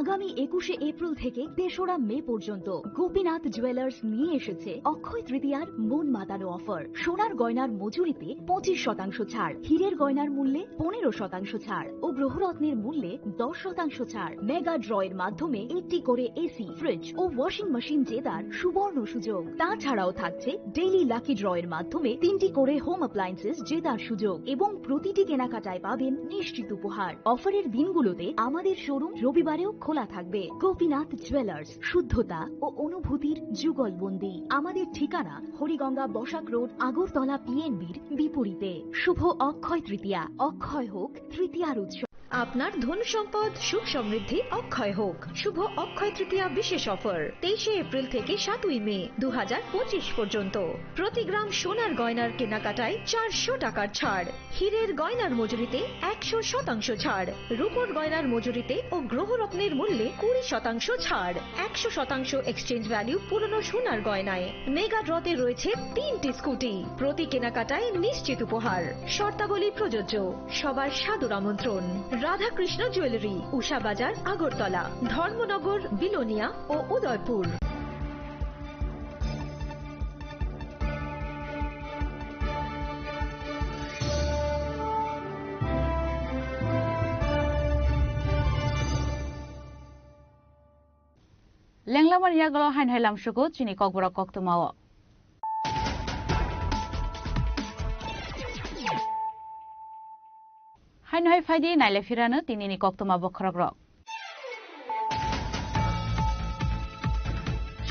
আগামী একুশে এপ্রিল থেকে তেসরা মে পর্যন্ত গোপীনাথ জুয়েলার্স নিয়ে এসেছে অক্ষয় তৃতীয়ার মন মাতানো অফার। সোনার গয়নার মজুরিতে পঁচিশ শতাংশ ছাড়, হীরের গয়নার মূল্যে পনেরো শতাংশ ছাড় ও গ্রহরত্নের মূল্যে দশ শতাংশ ছাড়। মেগা ড্র এর মাধ্যমে একটি করে এসি, ফ্রিজ ও ওয়াশিং মেশিন জেতার সুবর্ণ সুযোগ। তাছাড়াও থাকছে ডেইলি লাকি ড্র এর মাধ্যমে তিনটি করে হোম অ্যাপ্লায়েন্সেস জেতার সুযোগ এবং প্রতিটি কেনাকাটায় পাবেন নিশ্চিত উপহার। অফারের দিনগুলোতে আমাদের শোরুম রবিবারেও খোলা থাকবে। গোপীনাথ জুয়েলার্স, শুদ্ধতা ও অনুভূতির যুগলবন্দি। আমাদের ঠিকানা হরিগঙ্গা বসাক রোড, আগরতলা পিএনবির বিপরীতে। শুভ অক্ষয় তৃতীয়া, অক্ষয় হোক তৃতীয়ার উৎসব। আপনার ধন সম্পদ সুখ সমৃদ্ধি অক্ষয় হোক। শুভ অক্ষয় তৃতীয়া বিশেষ অফার, তেইশে এপ্রিল থেকে সাতই মে দু হাজার পঁচিশ পর্যন্ত। প্রতি গ্রাম সোনার গয়নার কেনাকাটায় চারশো টাকার ছাড়, হীরের গয়নার মজুরিতে একশো শতাংশ ছাড়, রূপোর গয়নার মজুরিতে ও গ্রহরত্নের মূল্যে কুড়ি শতাংশ ছাড়, একশো শতাংশ এক্সচেঞ্জ ভ্যালু পুরনো সোনার গয়নায়। মেগা ড্রতে রয়েছে তিনটি স্কুটি, প্রতি কেনাকাটায় নিশ্চিত উপহার। শর্তাবলী প্রযোজ্য। সবার সাদর আমন্ত্রণ। রাধাকৃষ্ণ জুয়েলারি, উষা বাজার, আগরতলা, ধর্মনগর, বিলোনিয়া ও Udaipur. Lenglamani yagulo haino hai lamsugo chini kokborok koktwmao. Haino hai phaidi naile phirano tinini koktwma bokhorokrok.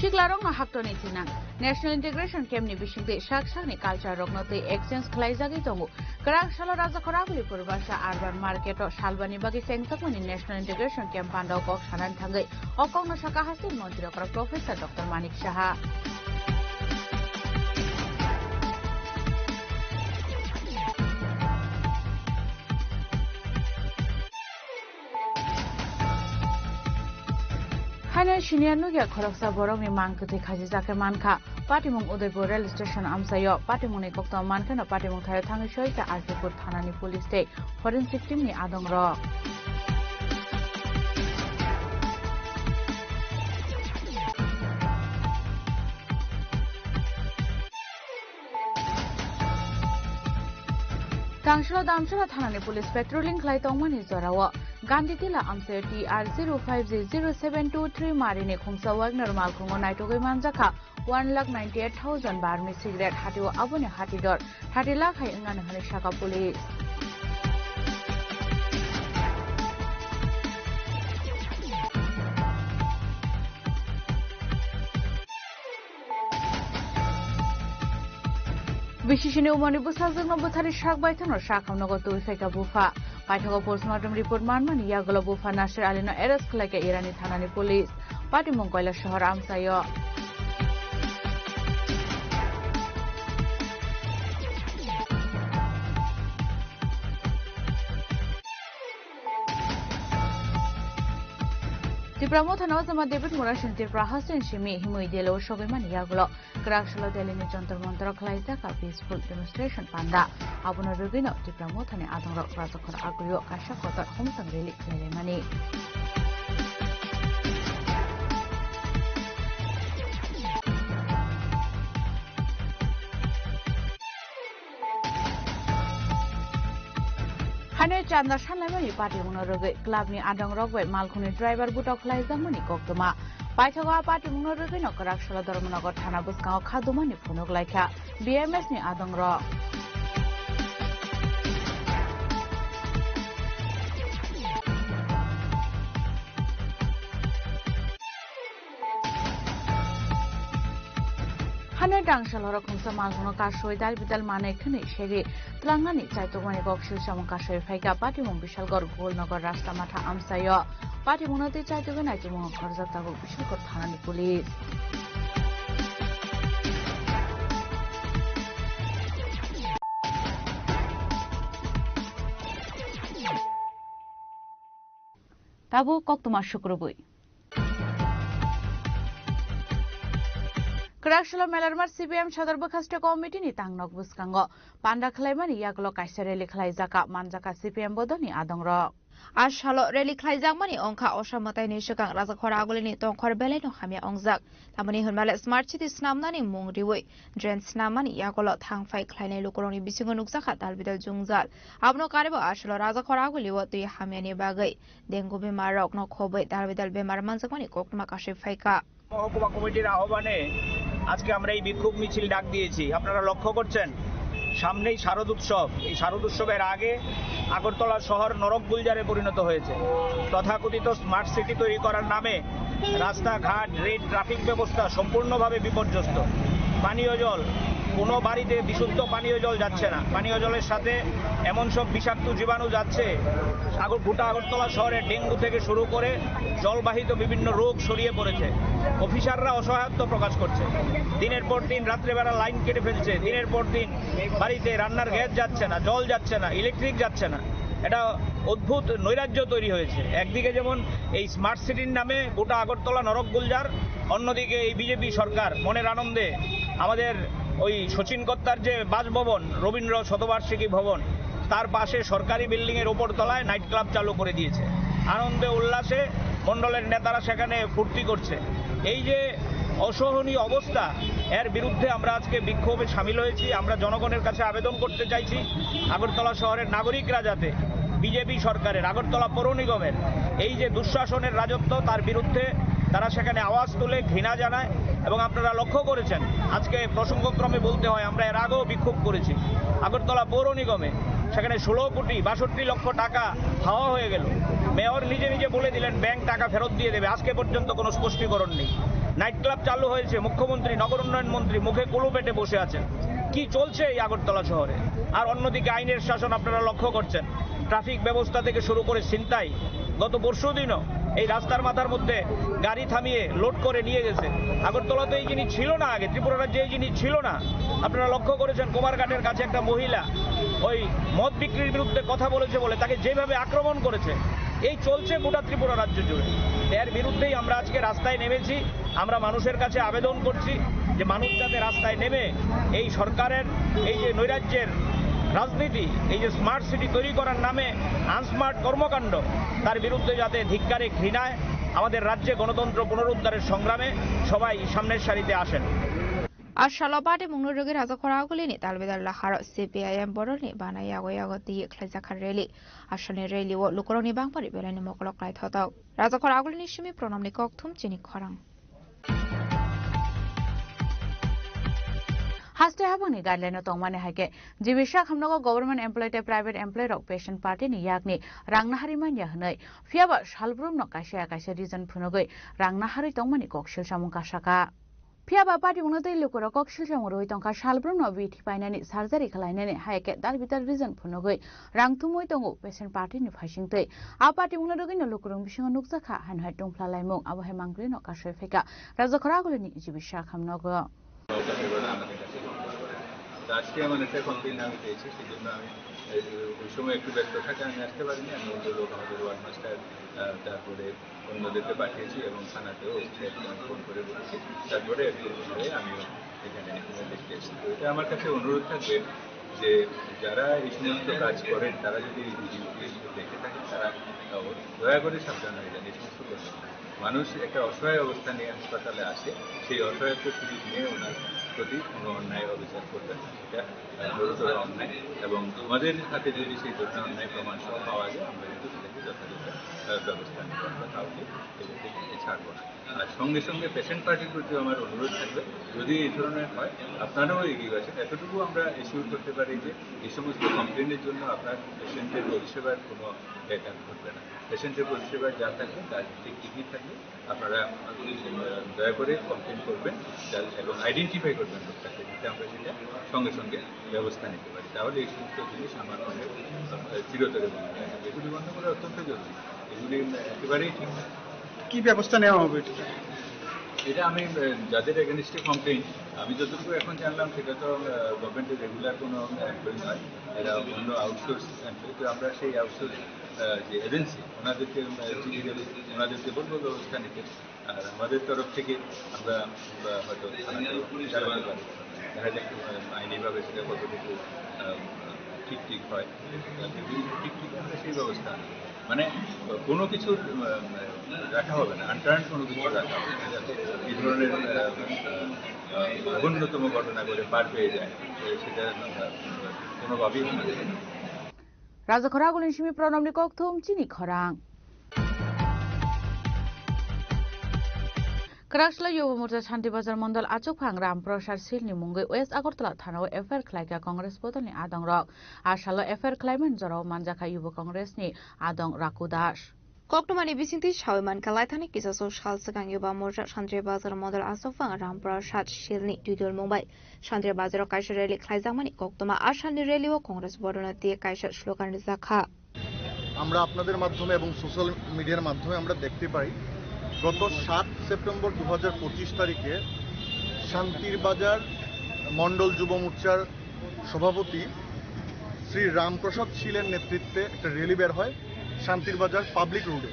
Tiklarokno haktoni thinang. National Integration Camp ni bisingtwi sak sakni culture rokno twi exchange khlaijagwi tongo. Kwrak salo Rajakhor Aguli Purbansa Urban Market o salbani bagwi chengjakmani National Integration Camp panda o kok sanani thangwi o kokno sakha Hasing Montri okra Professor Doctor Manik Saha. Haino senior nukya khoroksa borokni mang kwthwi khachijak khe mankha. Patimung Udaipur rail station amchaio patimungni koktwma mankheno patimung thaio thangwi soika R P Pur thanani police tei forensic team ni adongrok. Tangsalo Damsara thanani police patrolling khlai tongmani jorao Gandhi Tila amchaio T R zero five G zero seven two three marini khungsa Wagner malkhungo naitugwi manjakha one lakh ninety eight thousand Burmese cigarette, hatio aboni hati dor thirty lakh hai wngnani hwnwi sakha police. B C C ni umorni bwsajwkno bwtharwi sak baithangno sakhamnogo twi phaikha bupha. Paithago postmortem report manmani yagulo bupha Nasir Alino arrest khlaikha Irani thanani police. Patimung Koilashahar amchaio. Tipra Mothani Ojama David Murasing Tripura Haste ni simi himwi Delhi o sogwi mani yagulo kwrak salo Delhi ni Jantar Mantar o khlaijak a peaceful demonstration panda. Abono rwgwino Tipra Mothani adongrok Rajakhor Agulio kaisa kotor homsang rally khlailaimani. Haino chanda sanlaimani patimungno rwgwi club ni adongrok bai malkhungni driver gutok khlaijakmani koktwma. Paithago a patimungno rwgwino kwrak salo Dharmanagar thana bwskango khadumani phunuk laikha B M S ni adongrok. Hano dangsa lorok khungsa malkhungno kasui dal bidal manwi khwnwi segwi twlangnani chaitokmani kok sil samung kasui phaikha patimung Bishalgarh Golnagar rasta matha amchaio. Patimungno twi chaitogwi naitukmung khorjak tabuk Bishalgarh thanani police. Tabuk koktwma sukrubwi. Kwraksalo Melarmar C P M Sodor Bwkhaste Committee ni tangnok bwskango panda khlaimani yagulo kaisa rally khlaijaka manjaka C P M bodolni adongrok. A salo rally khlaijakmani wngkha osa mwtaini swkang Rajakhor Agulini tongkhor belaino hamya wngjak. Tamoni hwnmale Smart City snamnani mung riwi drain snamnani yagulo thang phai khlainai lukurokni bisingo nukjakha dalbidal jwngjal. Abono karibo aswlo Rajakhor Agulio twi hamyani bagwi dengue bemarrokno khobwi dalbidal bemar manjakmani koktwma kasui phaikha. মহকুমা কমিটির আহ্বানে আজকে আমরা এই বিক্ষোভ মিছিল ডাক দিয়েছি। আপনারা লক্ষ্য করছেন, সামনেই শারদ উৎসব। এই শারদ উৎসবের আগে আগরতলা শহর নরক গুলজারে পরিণত হয়েছে। তথাকথিত স্মার্ট সিটি তৈরি করার নামে রাস্তাঘাট, রেল, ট্রাফিক ব্যবস্থা সম্পূর্ণভাবে বিপর্যস্ত। পানীয় জল, কোনো বাড়িতে বিশুদ্ধ পানীয় জল যাচ্ছে না। পানীয় জলের সাথে এমন সব বিষাক্ত জীবাণু যাচ্ছে, আগর-, গোটা আগরতলা শহরে ডেঙ্গু থেকে শুরু করে জলবাহিত বিভিন্ন রোগ ছড়িয়ে পড়েছে। অফিসাররা অসহায়ত্ব প্রকাশ করছে। দিনের পর দিন রাত্রেবেলা লাইন কেটে ফেলছে, দিনের পর দিন বাড়িতে রান্নার গ্যাস যাচ্ছে না, জল যাচ্ছে না, ইলেকট্রিক যাচ্ছে না। এটা অদ্ভুত নৈরাজ্য তৈরি হয়েছে। একদিকে যেমন এই স্মার্ট সিটির নামে গোটা আগরতলা নরক গুলজার, অন্যদিকে এই বিজেপি সরকার মনের আনন্দে আমাদের ওই শচীন কত্তার যে বাসভবন, রবীন্দ্র শতবার্ষিকী ভবন, তার পাশে সরকারি বিল্ডিং এর ওপর তলায় নাইট ক্লাব চালু করে দিয়েছে। আনন্দে উল্লাসে মণ্ডলের নেতারা সেখানে ফুর্তি করছে। এই যে অসহনীয় অবস্থা, এর বিরুদ্ধে আমরা আজকে বিক্ষোভে সামিল হয়েছি। আমরা জনগণের কাছে আবেদন করতে চাইছি, আগরতলা শহরের নাগরিকরা যাতে বিজেপি সরকারের, আগরতলা পৌর নিগমের এই যে দুঃশাসনের রাজত্ব, তার বিরুদ্ধে তারা সেখানে আওয়াজ তুলে, ঘৃণা জানায়। এবং আপনারা লক্ষ্য করেছেন, আজকে প্রসঙ্গক্রমে বলতে হয়, আমরা এর আগেও বিক্ষোভ করেছি। আগরতলা পৌর নিগমে সেখানে ষোলো কোটি বাষট্টি লক্ষ টাকা হাওয়া হয়ে গেল। মেয়র নিজে নিজে বলে দিলেন, ব্যাংক টাকা ফেরত দিয়ে দেবে, আজকে পর্যন্ত কোনো স্পষ্টীকরণ নেই। নাইট ক্লাব চালু হয়েছে, মুখ্যমন্ত্রী, নগর উন্নয়ন মন্ত্রী মুখে কুলুপ এঁটে বসে আছেন। কি চলছে এই আগরতলা শহরে? আর অন্যদিকে আইনের শাসন আপনারা লক্ষ্য করছেন, ট্রাফিক ব্যবস্থা থেকে শুরু করে ছিনতাই। গত পরশুদিনও এই রাস্তার মাথার মধ্যে গাড়ি থামিয়ে লোড করে নিয়ে গেছে। আগরতলাতে এই জিনিস ছিল না আগে, ত্রিপুরা রাজ্যে এই জিনিস ছিল না। আপনারা লক্ষ্য করেছেন, কুমারঘাটের কাছে একটা মহিলা ওই মদ বিক্রির বিরুদ্ধে কথা বলেছে বলে তাকে যেভাবে আক্রমণ করেছে, এই চলছে গোটা ত্রিপুরা রাজ্য জুড়ে। এর বিরুদ্ধেই আমরা আজকে রাস্তায় নেমেছি। আমরা মানুষের কাছে আবেদন করছি যে মানুষ যাতে রাস্তায় নেমে এই সরকারের এই যে নৈরাজ্যের রাজনীতি, এই যে স্মার্ট সিটি তৈরি করার নামে আনস্মার্ট কর্মকাণ্ড, তার বিরুদ্ধে যাতে ধিক্কারে ঘৃণায় আমাদের রাজ্যে গণতন্ত্র পুনরুদ্ধারের সংগ্রামে সবাই সামনের সারিতে আসেন। A salo party mungno rwgwi Rajakhor Agulini talbidal laharo C P I M borokni bana yago yago twi khlaijakha rally. A salni rally o lukurokni bangmani belaino mokolok naithotok. Rajakhor Agulini simi Pranamni kokthum chini khorang. Haste habangni guideline o tongmani hai khe, G B sak hamnogo government employee tei private employee rok patient party ni yakni rang naharwi manya hwnwi, phiyaba salbrumno kaisa ya kaisa reason phunugwi rang naharwi tongmani kok silsamung kasaka. Phiyaba party mungno tei lukurok kok silsamung rwui tongkha, salbrumno bithi painani, surgery khlainani hai khe dal bital reason phunugwi rang thumwi tongo patient party ni phaisingtwi. A party mungno rwgwino lukurok bisingo nukjakha, haino hai tungphla laimung, abo hai mangpili no kasui phaikha Rajakhor Agulini G B sak hamnogo. তো আজকে এমন একটা কমপ্লেন আমি পেয়েছি, সেই জন্য আমি এই, ওই সময় একটু ব্যস্ত থাকে, আমি আসতে পারিনি। আমি অন্য লোক, আমাদের ওয়ার্ড মাস্টার, আহ, তারপরে অন্যদেরকে পাঠিয়েছি এবং থানাতেও ফোন করে বলেছি। তারপরে একটু হয়ে আমিও এখানে দেখতে এসেছি। তো এটা আমার কাছে অনুরোধ থাকবে যে যারা এই সমস্ত কাজ করেন, তারা যদি এই ভিডিওটি দেখে থাকেন, তারা, আহ, দয়া করে সাবধান হয়ে যান এই সমস্ত ঘটনা। মানুষ একটা অসহায় অবস্থা নিয়ে হাসপাতালে আসে, সেই অসহায়ত্ব সুযোগ নিয়ে ওনার প্রতি কোনো অন্যায় অবিচার করবেন না। এটা, আহ, গুরুতর অন্যায় এবং আমাদের হাতে যদি সেই ধরনের অন্যায় প্রমাণ সহ পাওয়া যায়, আমরা কিন্তু সেটাকে যথাযথ, আহ, ব্যবস্থা নেব। আমরা কাউকে এদের থেকে ছাড়বো না। আর সঙ্গে সঙ্গে পেশেন্ট পার্টির প্রতিও আমার অনুরোধ থাকবে, যদি এই ধরনের হয়, আপনারাও এগিয়ে আসেন। এতটুকু আমরা এশিওর করতে পারি যে এই সমস্ত কমপ্লেনের জন্য আপনার পেশেন্টের পরিষেবার কোনো ব্যাঘাত ঘটবে না। পেশেন্টের পরিষেবা যা থাকবে, তার ঠিক ঠিকই থাকবে। আপনারা, আহ, দয়া করে কমপ্লেন করবেন যা-, এবং আইডেন্টিফাই করবেন লোকটাকে, যাতে আমরা সেটা সঙ্গে সঙ্গে ব্যবস্থা নিতে পারি। তাহলে এই সমস্ত জিনিস আমার মনে হয়, আহ, চিরতরে মনে হয়। এগুলি বন্ধ করা অত্যন্ত জরুরি। এগুলি, আহ, একেবারেই ঠিক না। কি ব্যবস্থা নেওয়া হবে এটা? এটা আমি, আহ, যাদের এগেনস্টে কমপ্লেন, আমি যতটুকু এখন জানলাম, সেটা তো, আহ, গভর্নমেন্টের রেগুলার কোনো এমপ্লয়ি নয়, এরা অন্য আউটসোর্স এমপ্লয়ি। তো আমরা সেই আউটসোর্স, আহ, যে এজেন্সি, ওনাদেরকে, আহ, চিঠি দেবো, ওনাদেরকে বলবো ব্যবস্থা নিতে। আর আমাদের তরফ থেকে আমরা, আমরা হয়তো থানাতেও জানাতে পারি। দেখা যাক, আহ, আইনিভাবে সেটা কতটুকু, আহ, ঠিক ঠিক হয়। যদি ঠিক ঠিক হয়, আমরা সেই ব্যবস্থা নেব। মানে, কোনো কিছুর, আহ, রাখা হবে না, আনটার্ন কোনো কিছু রাখা হবে না, যাতে এই ধরনের, আহ, আহ, জঘন্যতম ঘটনা করে পার পেয়ে যায়, তো সেটা আমরা কোনোভাবেই হবে না। Rajakhor Agulini simi Pranamni kokthum chini khorang. Kwraksla Yuba Morcha Shanti Bazar Mondol achukphang Ram Prasad Silni mungwi West Agartala thanao F I R khlaikha Congress bodolni adongrok. A salo F I R khlaimani jorao manjakha Yuba Congressni adong Raku Das. Koktwmani bisingtwi sawi mankha, laithani kisasuk sal swkang Yuba Morcha Shanti Bazar Mondol achukphang Ram Prasad Silni twidulmung bai Shanti Bazaro kaisa rally khlaijakmani koktwma. A salni rally-o Congress bodolno twi kaisa slogan rijakkha. আমরা আপনাদের মাধ্যমে এবং সোশ্যাল মিডিয়ার মাধ্যমে আমরা দেখতে পাই, গত সাত সেপ্টেম্বর দু হাজার পঁচিশ তারিখে শান্তির বাজার মণ্ডল যুব মোর্চার সভাপতি শ্রী রামপ্রসাদ শীলের নেতৃত্বে একটা র‍্যালি বের হয় শান্তির বাজার পাবলিক রোডে।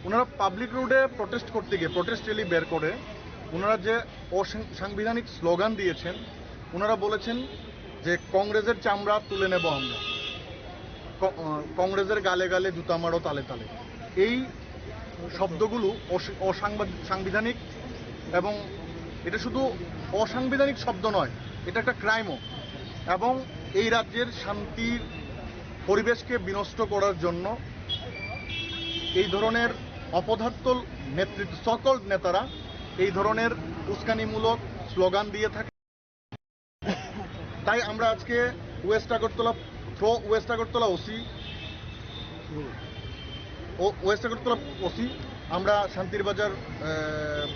ওনারা পাবলিক রোডে প্রোটেস্ট করতে গিয়ে, প্রোটেস্ট র‍্যালি বের করে ওনারা যে অসাং-, সাংবিধানিক স্লোগান দিয়েছেন, ওনারা বলেছেন যে কংগ্রেসের চামড়া তুলে নেব আমরা, ক-, আহ, কংগ্রেসের গালে গালে জুতা মারো তালে তালে। এই শব্দগুলো অস-, অসাংবাদ-, সাংবিধানিক, এবং এটা শুধু অসাংবিধানিক শব্দ নয়, এটা একটা ক্রাইমও। এবং এই রাজ্যের শান্তির পরিবেশকে বিনষ্ট করার জন্য এই ধরনের অপদার্থ নেতৃত্ব, সকল নেতারা এই ধরনের উস্কানিমূলক স্লোগান দিয়ে থাকে। তাই আমরা আজকে ওয়েস্ট আগরতলা, প্রো ওয়েস্ট আগরতলা ওসি ও-, ওয়েস্ট আগরতলা ওসি, আমরা শান্তির বাজার, আহ,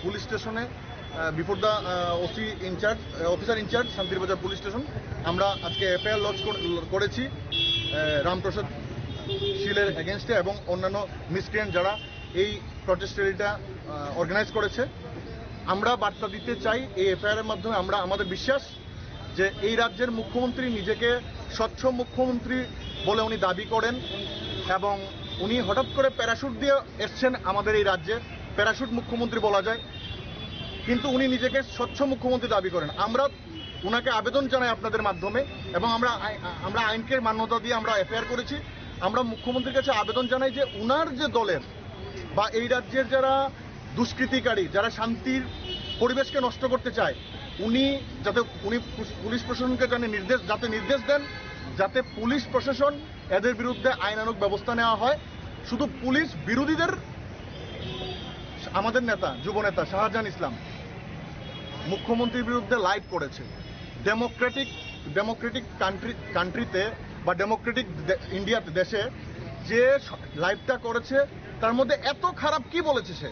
পুলিশ স্টেশনে, আহ, before the, uh, OC in charge, uh, officer in charge Shantir Bazar police station, আমরা আজকে এফআইআর লজ কর-, করেছি, আহ, রামপ্রসাদ শীলের এগেনস্টে এবং অন্যান্য মিসক্রিয়েন্ট যারা এই প্রটেস্ট র্যালিটা, আহ, অর্গানাইজ করেছে। আমরা বার্তা দিতে চাই এই এফআইআর এর মাধ্যমে, আমরা, আমাদের বিশ্বাস যে এই রাজ্যের মুখ্যমন্ত্রী নিজেকে স্বচ্ছ মুখ্যমন্ত্রী বলে উনি দাবি করেন এবং উনি হঠাৎ করে প্যারাশুট দিয়ে এসছেন আমাদের এই রাজ্যে, প্যারাশুট মুখ্যমন্ত্রী বলা যায়, কিন্তু উনি নিজেকে স্বচ্ছ মুখ্যমন্ত্রী দাবি করেন। আমরা ওনাকে আবেদন জানাই আপনাদের মাধ্যমে এবং আমরা আই-, আমরা আইনকে মান্যতা দিয়ে আমরা এফআইআর করেছি। আমরা মুখ্যমন্ত্রীর কাছে আবেদন জানাই যে ওনার যে দলের বা এই রাজ্যের যারা দুষ্কৃতিকারী, যারা শান্তির পরিবেশকে নষ্ট করতে চায়, উনি যাতে, উনি পুস-, পুলিশ প্রশাসনকে জানে নির্দেশ, যাতে নির্দেশ দেন, যাতে পুলিশ প্রশাসন এদের বিরুদ্ধে আইনানুগ ব্যবস্থা নেওয়া হয়। শুধু পুলিশ বিরোধীদের, আমাদের নেতা, যুব নেতা শাহজাহান ইসলাম মুখ্যমন্ত্রীর বিরুদ্ধে লাইভ করেছে। ডেমোক্রেটিক, ডেমোক্রেটিক কান্ট্রি, কান্ট্রিতে বা ডেমোক্রেটিক দে-, ইন্ডিয়াতে, দেশে যে স-, লাইভটা করেছে, তার মধ্যে এত খারাপ কি বলেছে সে?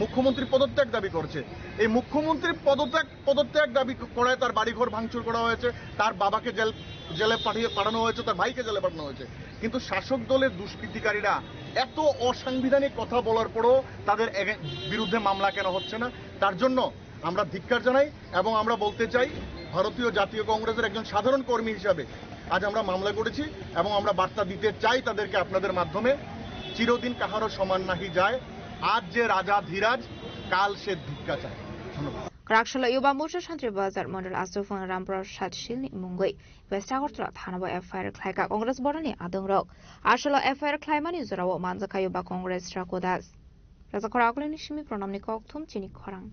মুখ্যমন্ত্রী পদত্যাগ দাবি করছে। এই মুখ্যমন্ত্রী পদত্যাগ, পদত্যাগ দাবি ক-, করায় তার বাড়িঘর ভাঙচুর করা হয়েছে, তার বাবাকে জেল, জেলে পাঠিয়ে, পাঠানো হয়েছে, তার ভাইকে জেলে পাঠানো হয়েছে। কিন্তু শাসক দলের দুষ্কৃতিকারীরা এত অসাংবিধানিক কথা বলার পরও তাদের এগে-, বিরুদ্ধে মামলা কেন হচ্ছে না? তার জন্য আমরা ধিক্কার জানাই এবং আমরা বলতে চাই, ভারতীয় জাতীয় কংগ্রেসের একজন সাধারণ কর্মী হিসাবে আজ আমরা মামলা করেছি এবং আমরা বার্তা দিতে চাই তাদেরকে আপনাদের মাধ্যমে, চিরদিন কাহারও সমান নাহি যায়, আজ যে রাজা ধীরাজ, কাল সে ধিক্কাচার। ধন্যবাদ। Kwraksalo Yuba Morcha Santri Bazar Mondol Aswk Phang Ram Prasad Shilni mungwi West Agartala thanao F I R khlaikha Congress boroni adongrok. Aswkno F I R khlaimani jorao manjakha Yuba Congress Raku Das. Rajakhor Akulini simi Pranamni kokthum chini khorang.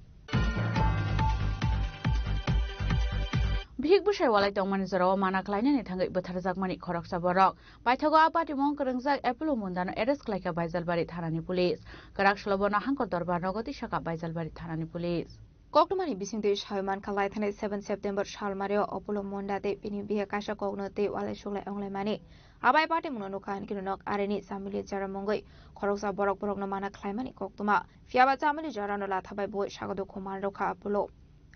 Bihik bwsai walai tongmani jorao mana khlainani thangwi bwtharjakmani khoroksa borok. Paithago a patimung kwrwngjak Apollo Mundano arrest khlaikha Baijalbari thanani police. Kwraksalo bono hangkor dorbar nogo tisakha Baijalbari thanani police. Koktwmani bisingtwi sawi mankha, laithanai seven September salmario Apollo Munda tei bini bihik kaisa kokno tei walai suklai wnglaimani. Abai patimungno nukha hinkhe nok arini Chamili Jara mungwi khoroksa borok borokno mana khlaimani koktwma. Phiyaba Chamili Jarano lathabai boi sago dukhu manrwkha Apollo.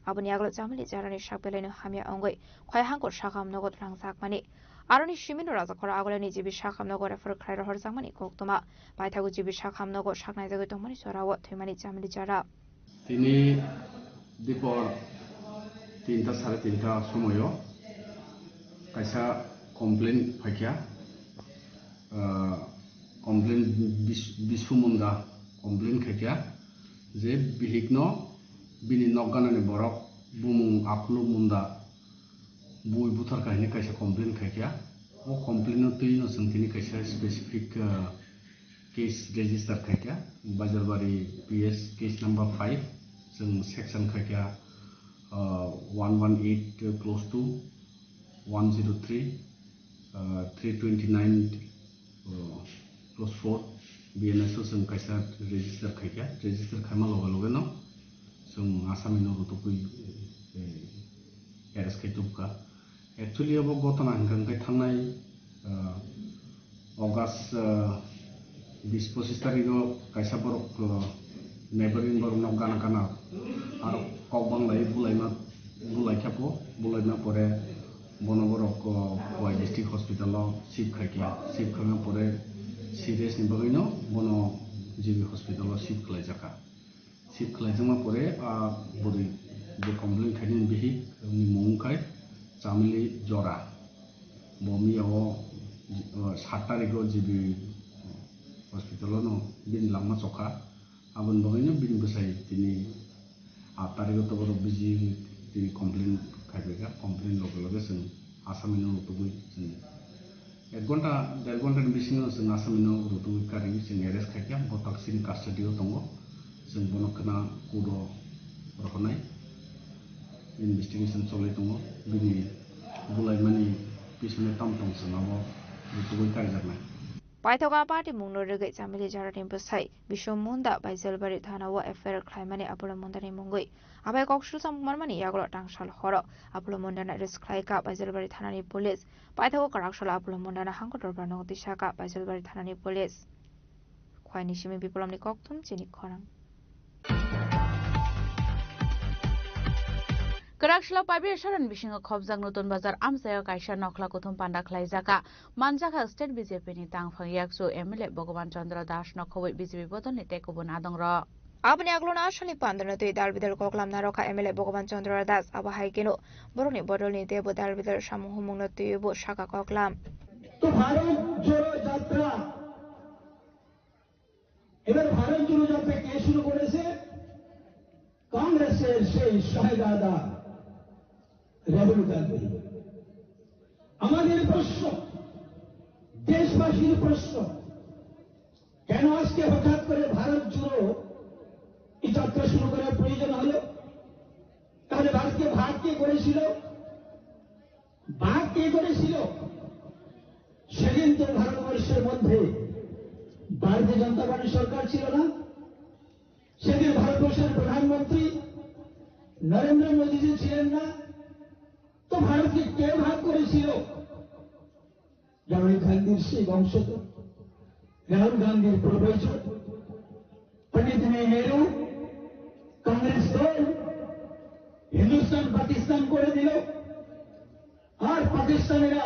Aboni yagulo Chamili Jarani sak belaino hamya wngwi khoi hangkor sakam nogo twlangjakmani. Aroni simino Rajakhor Agulani G B sakam nogo refer khlai rohorjakmani koktwma. Paithago G B sakam nogo saknaijagwi tongmani jorao thwimani Chamili Jara. Tini dipor tinta sare tinta somoyo kaisa complaint phaikha, ah, complaint bis-, Bisu Munda complaint khaikha je bihikno bini nokganani borok bumung Apollo Munda bui buthar kha hwnwi kaisa complaint khaikha. O complaint-no twino chwng tini kaisa specific, ah, case register khaikha, Baijalbari P S case number five, chwng section khaikha, ah, one one eight clause two, one zero three, ah, three twenty nine, ah, clause four, B N S o chwng kaisa register khaikha, register khaima loge loge no chwng asami no rutugwi, eh, arrest khai tubukha. Actually, abo gotona hwnkha hwnkhe thangnai, ah, August, ah, bis pochis tarikh o kaisa borok, ah, neighboring borok no gana gana aro kok banglai bulaima, bulai kha po, bulaima pore bono borok, ah, Khowai district hospital o shift khai kha, shift khaima pore serious ni bagwi no bono G B hospital o shift khlai jakha. Shift khlaijakma pore, ah, bwrwi je complaint khainani bihik ni mung khai Chamili Jora. Bo miya o, ah, sat tarikh o G B hospital o no bini langma chokha. Aboni bagwi no bini bwsai tini aat tarikh o to borok bisi tini complaint khai bai kha. Complaint loge loge chwng asami no rutugwi chwng ek ghonta, der ghonta ni bisingo chwng asami no rutugwi karwi chwng arrest khai kha, bo taksini custody o tongo. Chwng bono khna court o rohornai, investigation cholwi tongo, bini bulaimani pisone tam tong chwng abo rutugwi karijaknai. Paithago a patimungno rwgwi Chamili Jarani bwsai Bisu Munda Baijalbari thanao F I R khlaimani Apollo Mundani mungwi. Abai kok sujam manmani yagulo tangsal horo Apollo Mundano arrest khlaikha Baijalbari thanani police. Paithago kwraksalo Apollo Mundano hangkor dorbarno tisakha Baijalbari thanani police. Khwaini simi Biplopni kokthum chini khorang. Kwraksalo Pabir Soron bisingo khopjak Nutun Bazar amchaio kaisa nokhla kuthum panda khlaijaka. Manjakha state B J P ni tangphang yakchu M L A Bhagaban Chandra Das no khobwi B J P bodolni tei kubun adongrok. Aboni aglono aswkni pandano twi dalbidal koklam narokha M L A Bhagaban Chandra Das. Abo hai kheno borokni bodolni teibo dalbidal samung humungno twibo saka koklam. তো ভারত জোড়ো যাত্রা, এবার ভারত জোড়ো যাত্রা কে শুরু করেছে? কংগ্রেসের সেই শহজাদা রাহুল গান্ধী। আমাদের প্রশ্ন, দেশবাসীর প্রশ্ন, কেন আজকে হঠাৎ করে ভারত জোড়ো এই যাত্রা শুরু করার প্রয়োজন হলো? তাহলে ভারতকে ভাগ কে করেছিল? ভাগ কে করেছিল? সেদিন তো ভারতবর্ষের মধ্যে ভারতীয় জনতা পার্টি সরকার ছিল না, সেদিন ভারতবর্ষের প্রধানমন্ত্রী নরেন্দ্র মোদীজি ছিলেন না, তো ভারতকে কে ভাগ করেছিল? রাহুল গান্ধীর সেই বংশধর, রাহুল গান্ধীর পূর্বজ, পণ্ডিত নেহেরু, কংগ্রেস দল হিন্দুস্তান পাকিস্তান করে দিল। আর পাকিস্তানিরা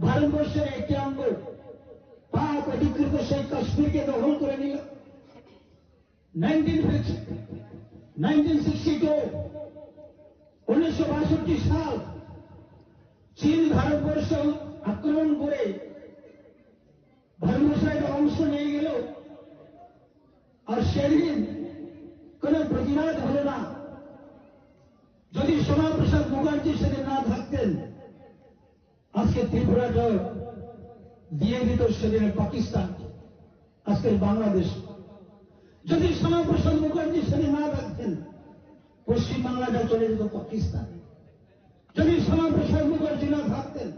ভারতবর্ষের একটি অঙ্গ পাক অধিকৃত সেই কাশ্মীরকে দখল করে নিল। Nineteen fifty, nineteen sixty two, উনিশশো বাষট্টি সাল চীন ভারতবর্ষ আক্রমণ করে ভারতবর্ষের একটা অংশ নিয়ে গেল। আর সেদিন কোনো প্রতিবাদ হলো না। যদি শ্যামাপ্রসাদ মুখার্জি সেদিন না থাকতেন, আজকে ত্রিপুরাটা দিয়ে দিত সেদিনের পাকিস্তান, আজকের বাংলাদেশ। যদি শ্যামাপ্রসাদ মুখার্জি সেদিন না থাকতেন, পশ্চিম বাংলাটা চলে যেত পাকিস্তানে। যদি শ্যামাপ্রসাদ মুখার্জি না থাকতেন,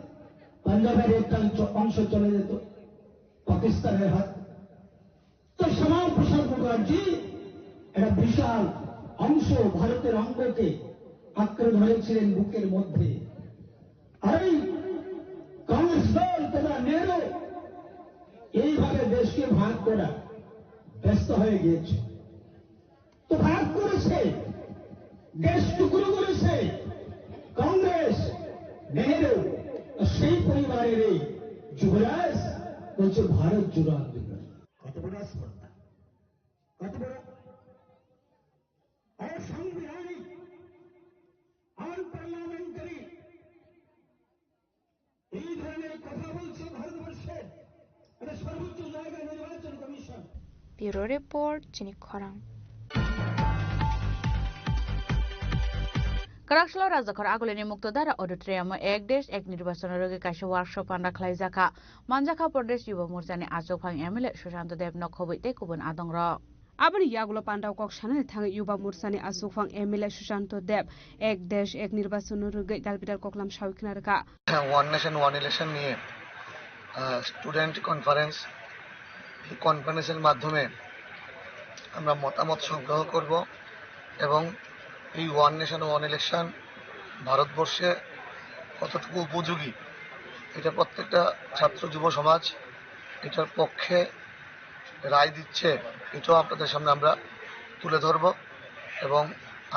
পাঞ্জাবের একটা অংশ, অংশ চলে যেত পাকিস্তানের হাতে। তো শ্যামাপ্রসাদ মুখার্জি একটা বিশাল অংশ, ভারতের অঙ্গকে আঁকড়ে ধরেছিলেন বুকের মধ্যে। আর এই কংগ্রেস দল তথা নেহরু এইভাবে দেশকে ভাগ করা ব্যস্ত হয়ে গিয়েছে। তো ভাগ করেছে, দেশ টুকরো করেছে কংগ্রেস, নেহরু, আর সেই পরিবারের এই যুবরাজ বলছে ভারত জোড়ো আন্দোলন। কত বড় অস্পর্ধা, কত বড় অসাংবিধানিক, আনপার্লামেন্টারি এই ধরনের কথা বলছে ভারতবর্ষের একটা সর্বোচ্চ জায়গা নির্বাচন commission. Bureau Report, chini khorang. Kwraksalo Rajakhor Agulini Muktodara Auditorium o Ek Desh Ek Nirbachon rwgwi kaisa workshop panda khlaijakha. Manjakha Pradesh Yuba Morchani achukphang M L A Sushanta Deb no khobwi tei kubun adongrok. Aboni yagulo pandao kok sanani thangwi Yuba Morchani achukphang M L A Sushanta Deb Ek Desh Ek Nirbachon no rwgwi dalbidal koklam sawi khna rwkha. One Nation One Election নিয়ে, আহ, student conference, এই কনফারেন্সের মাধ্যমে আমরা মতামত সংগ্রহ করব এবং এই ওয়ান নেশন ওয়ান ইলেকশন ভারতবর্ষে কতটুকু উপযোগী, এটা প্রত্যেকটা ছাত্র যুব সমাজ এটার পক্ষে রায় দিচ্ছে, এটাও আপনাদের সামনে আমরা তুলে ধরব এবং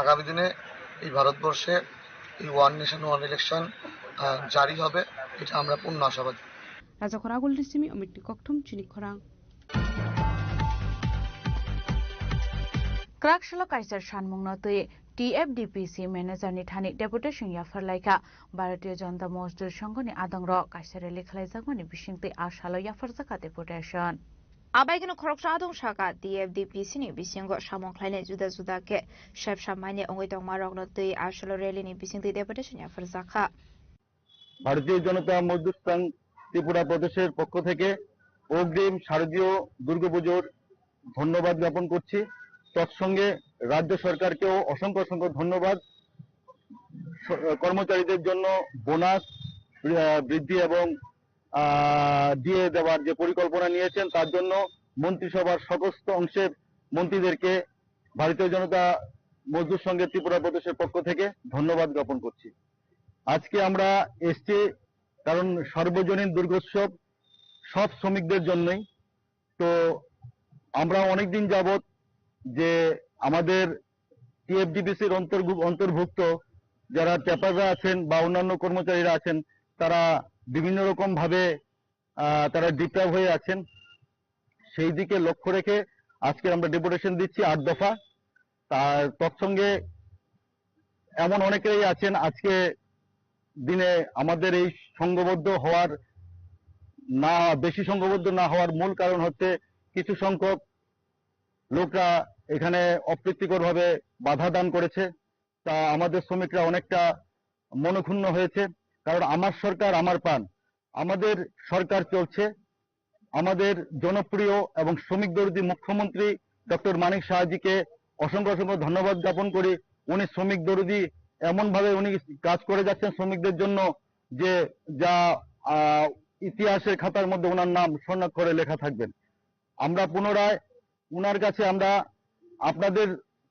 আগামী দিনে এই ভারতবর্ষে এই ওয়ান নেশন ওয়ান ইলেকশন, আহ, জারি হবে, এটা আমরা পূর্ণ আশাবাদী। Rajakhor Agulini simi Omitni kokthum chini khorang. Kwraksalo kaisa sanmungno twi T F D P C manager ni thani deputation yaphar laikha. Bharatiya Janata Mazdoor Sangho ni adongrok kaisa rally khlaijakmani bisingtwi a salo yapharjakha deputation. Abaikeno khoroksa adong saka, T F D P C ni bisingo samung khlainai juda juda khe sepsa manya wngwi tongmarokno twi a salo rally ni bisingtwi deputation yapharjakha. ভারতীয় জনতা মজদুর সংঘ ত্রিপুরা প্রদেশের পক্ষ থেকে অগ্রিম শারদীয় দুর্গাপুজোর ধন্যবাদ জ্ঞাপন করছি। তৎসঙ্গে রাজ্য সরকারকেও অসংখ্য অসংখ্য ধন্যবাদ। স-, কর্মচারীদের জন্য বোনাস, আহ, বৃদ্ধি এবং, আহ, দিয়ে দেওয়ার যে পরিকল্পনা নিয়েছেন, তার জন্য মন্ত্রিসভার সমস্ত অংশের মন্ত্রীদেরকে ভারতীয় জনতা মজদুর সংঘের ত্রিপুরা প্রদেশের পক্ষ থেকে ধন্যবাদ জ্ঞাপন করছি। আজকে আমরা এসছি কারণ সর্বজনীন দুর্গোৎসব সব শ্রমিকদের জন্যই। তো আমরা অনেকদিন যাবত যে আমাদের টিএফডিপিসির অন্তর্ভু-, অন্তর্ভুক্ত যারা ট্যাপাররা আছেন বা অন্যান্য কর্মচারীরা আছেন, তারা বিভিন্ন রকমভাবে, আহ, তারা ডিপ্রাইভ হয়ে আছেন। সেই দিকে লক্ষ্য রেখে আজকে আমরা ডেপুটেশন দিচ্ছি আট দফা। তার তৎসঙ্গে এমন অনেকেই আছেন আজকে দিনে আমাদের এই সংঘবদ্ধ হওয়ার না, বেশি সংঘবদ্ধ না হওয়ার মূল কারণ হচ্ছে কিছু সংখ্যক লোকরা এখানে অপ্রীতিকরভাবে বাধা দান করেছে। তা আমাদের শ্রমিকরা অনেকটা মনক্ষুণ্ণ হয়েছে, কারণ আমার সরকার আমার প্রাণ। আমাদের সরকার চলছে, আমাদের জনপ্রিয় এবং শ্রমিক দরদি মুখ্যমন্ত্রী ডক্টর মানিক সাহাজিকে অসংখ্য অসংখ্য ধন্যবাদ জ্ঞাপন করি। উনি শ্রমিক দরদি, এমনভাবে উনি কাজ করে যাচ্ছেন শ্রমিকদের জন্য, যে যা, আহ, ইতিহাসের খাতার মধ্যে ওনার নাম স্বর্ণাক্ষরে লেখা থাকবেন। আমরা পুনরায় ওনার কাছে আমরা আপনাদের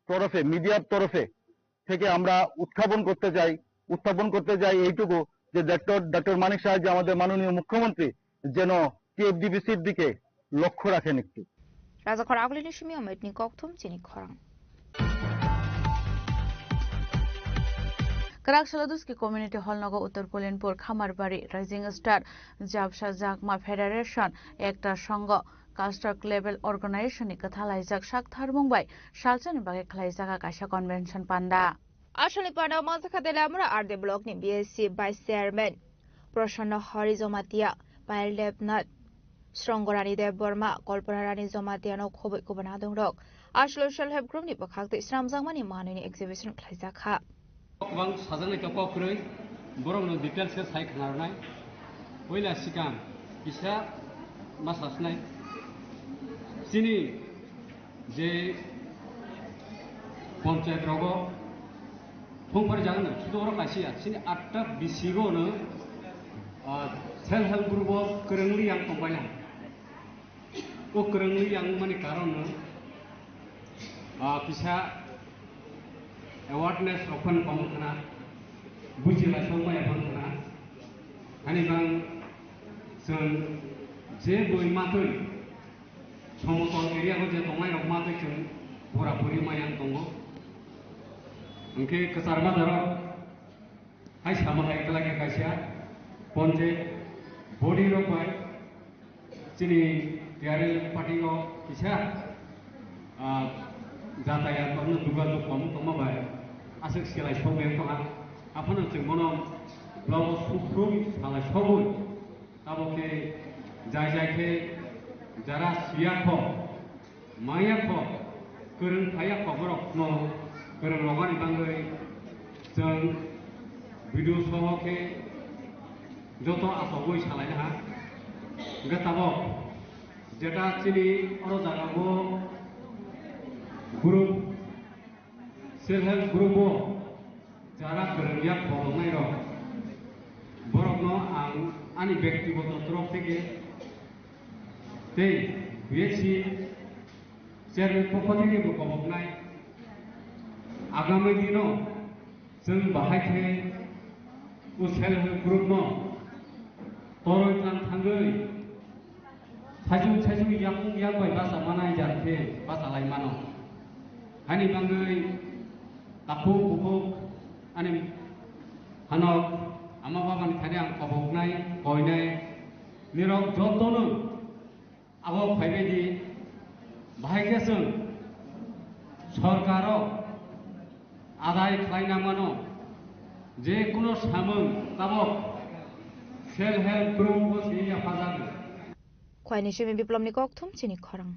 তরফে, মিডিয়ার তরফে থেকে আমরা উত্থাপন করতে চাই, উত্থাপন করতে চাই এইটুকু যে ডক্টর, ডক্টর মানিক সাহাজি আমাদের মাননীয় মুখ্যমন্ত্রী যেন টিএফডিপিসির দিকে লক্ষ্য রাখেন একটু। Rajakhor Agulini simi ometni kokthum chini khorang. Kwrak Saladuski Community Hall nogo Uttar Pulinpur Khamarbari Rising Star Japsa Jakma Federation Ekta Sangho Cultural Level Organization ni kwthalaijak sak tharmung bai salsani bagwi khlaijak kaisa convention panda. Aswlni panda manjakha Deliamura R D block ni B S C Vice Chairman Prasanna Hari Jamatia, Payal Debnath, Srongorani Debbarma, Kalpana Rani Jamatia no khoboi kubun adongrok Aswlwi Self Help Group ni bwkhak twi swnamjakmani manwini exhibition khlaijakha. Kwbang sajaknai kok kwrwi, borokno details khe sai khna rwnai. Puila swkang kisa ma sasnai. Chini je panchayat rogo thung phari jagano, sudu oro kaisa ya. Chini atta bisingo no, ah, self help group o kwrwngwi yang tongbaina. O kwrwngwi yang mani karon no, ah, kisa awareness rok phano kong khna, buji lai song maya phano khna. Hani bang chwng je boi matwi somotol area o je tongnai rok matwi chwng pura puri maya tongo. Hwnkhe kwchar ma darok Hai sama hai kla khe kaisa ponche body rok bai chini T R L party o kisa, ah, jatayat no duga duk kom tongma bai aswk selai sok bai tongha. Aphano chwng bono blogo sukhrung salai sogwi tabo khe jai jai khe jara siya kho. Maya kho, kwrwng phaiya kho borok no kwrwng rogani bangwi chwng video soho khe joto achogwi salaina ha. Hwnkhe tabok jeta chini oro jaga o group, self help group o jara kwrwng yak bolongnai rok, borok no ang ani bektigoto torop theke tei B S C chairman pokho theke bo koboknai. Agami dino chwng bahai khe o self help group no toroi tlang thangwi saichung saichung yakung yak bai bacha manai jar khe bacha lai mano. Hani bangwi takhuk bukhuk ani hanok ama babani thani ang koboknai koinai nirok jotono Abo phaibaidi bahai khe chwng sorkaro adai khlaina mano, je kuno samung tabok self help group bo se yaphajago. Khwaini simi Biplomni kokthum chini khorang.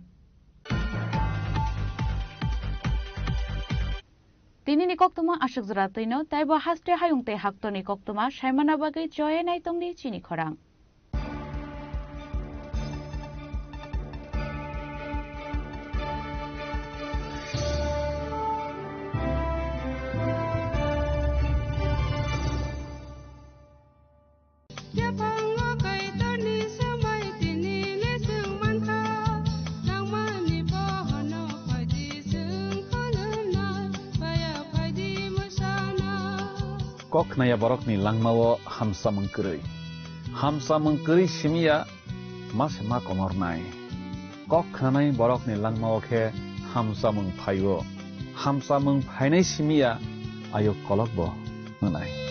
Tinini koktwma aswk jora twino, taibo haste hayung tei haktorni koktwma saimana bagwi choye naitongdi chini khorang. Yaphango Kaitorni swmai tini le chwng mankha, nangmani bohono phaidi chwng khulumnai, paya phaidi mwsana. Kok khnaya borokni langmao hamsamung kwrwi. Hamsamung kwrwi simiya ma se ma komornai. Kok khnanai borokni langmao khe hamchamung phai-o. Hamchamung phainai simi ya ayuk kolokbo hwnai.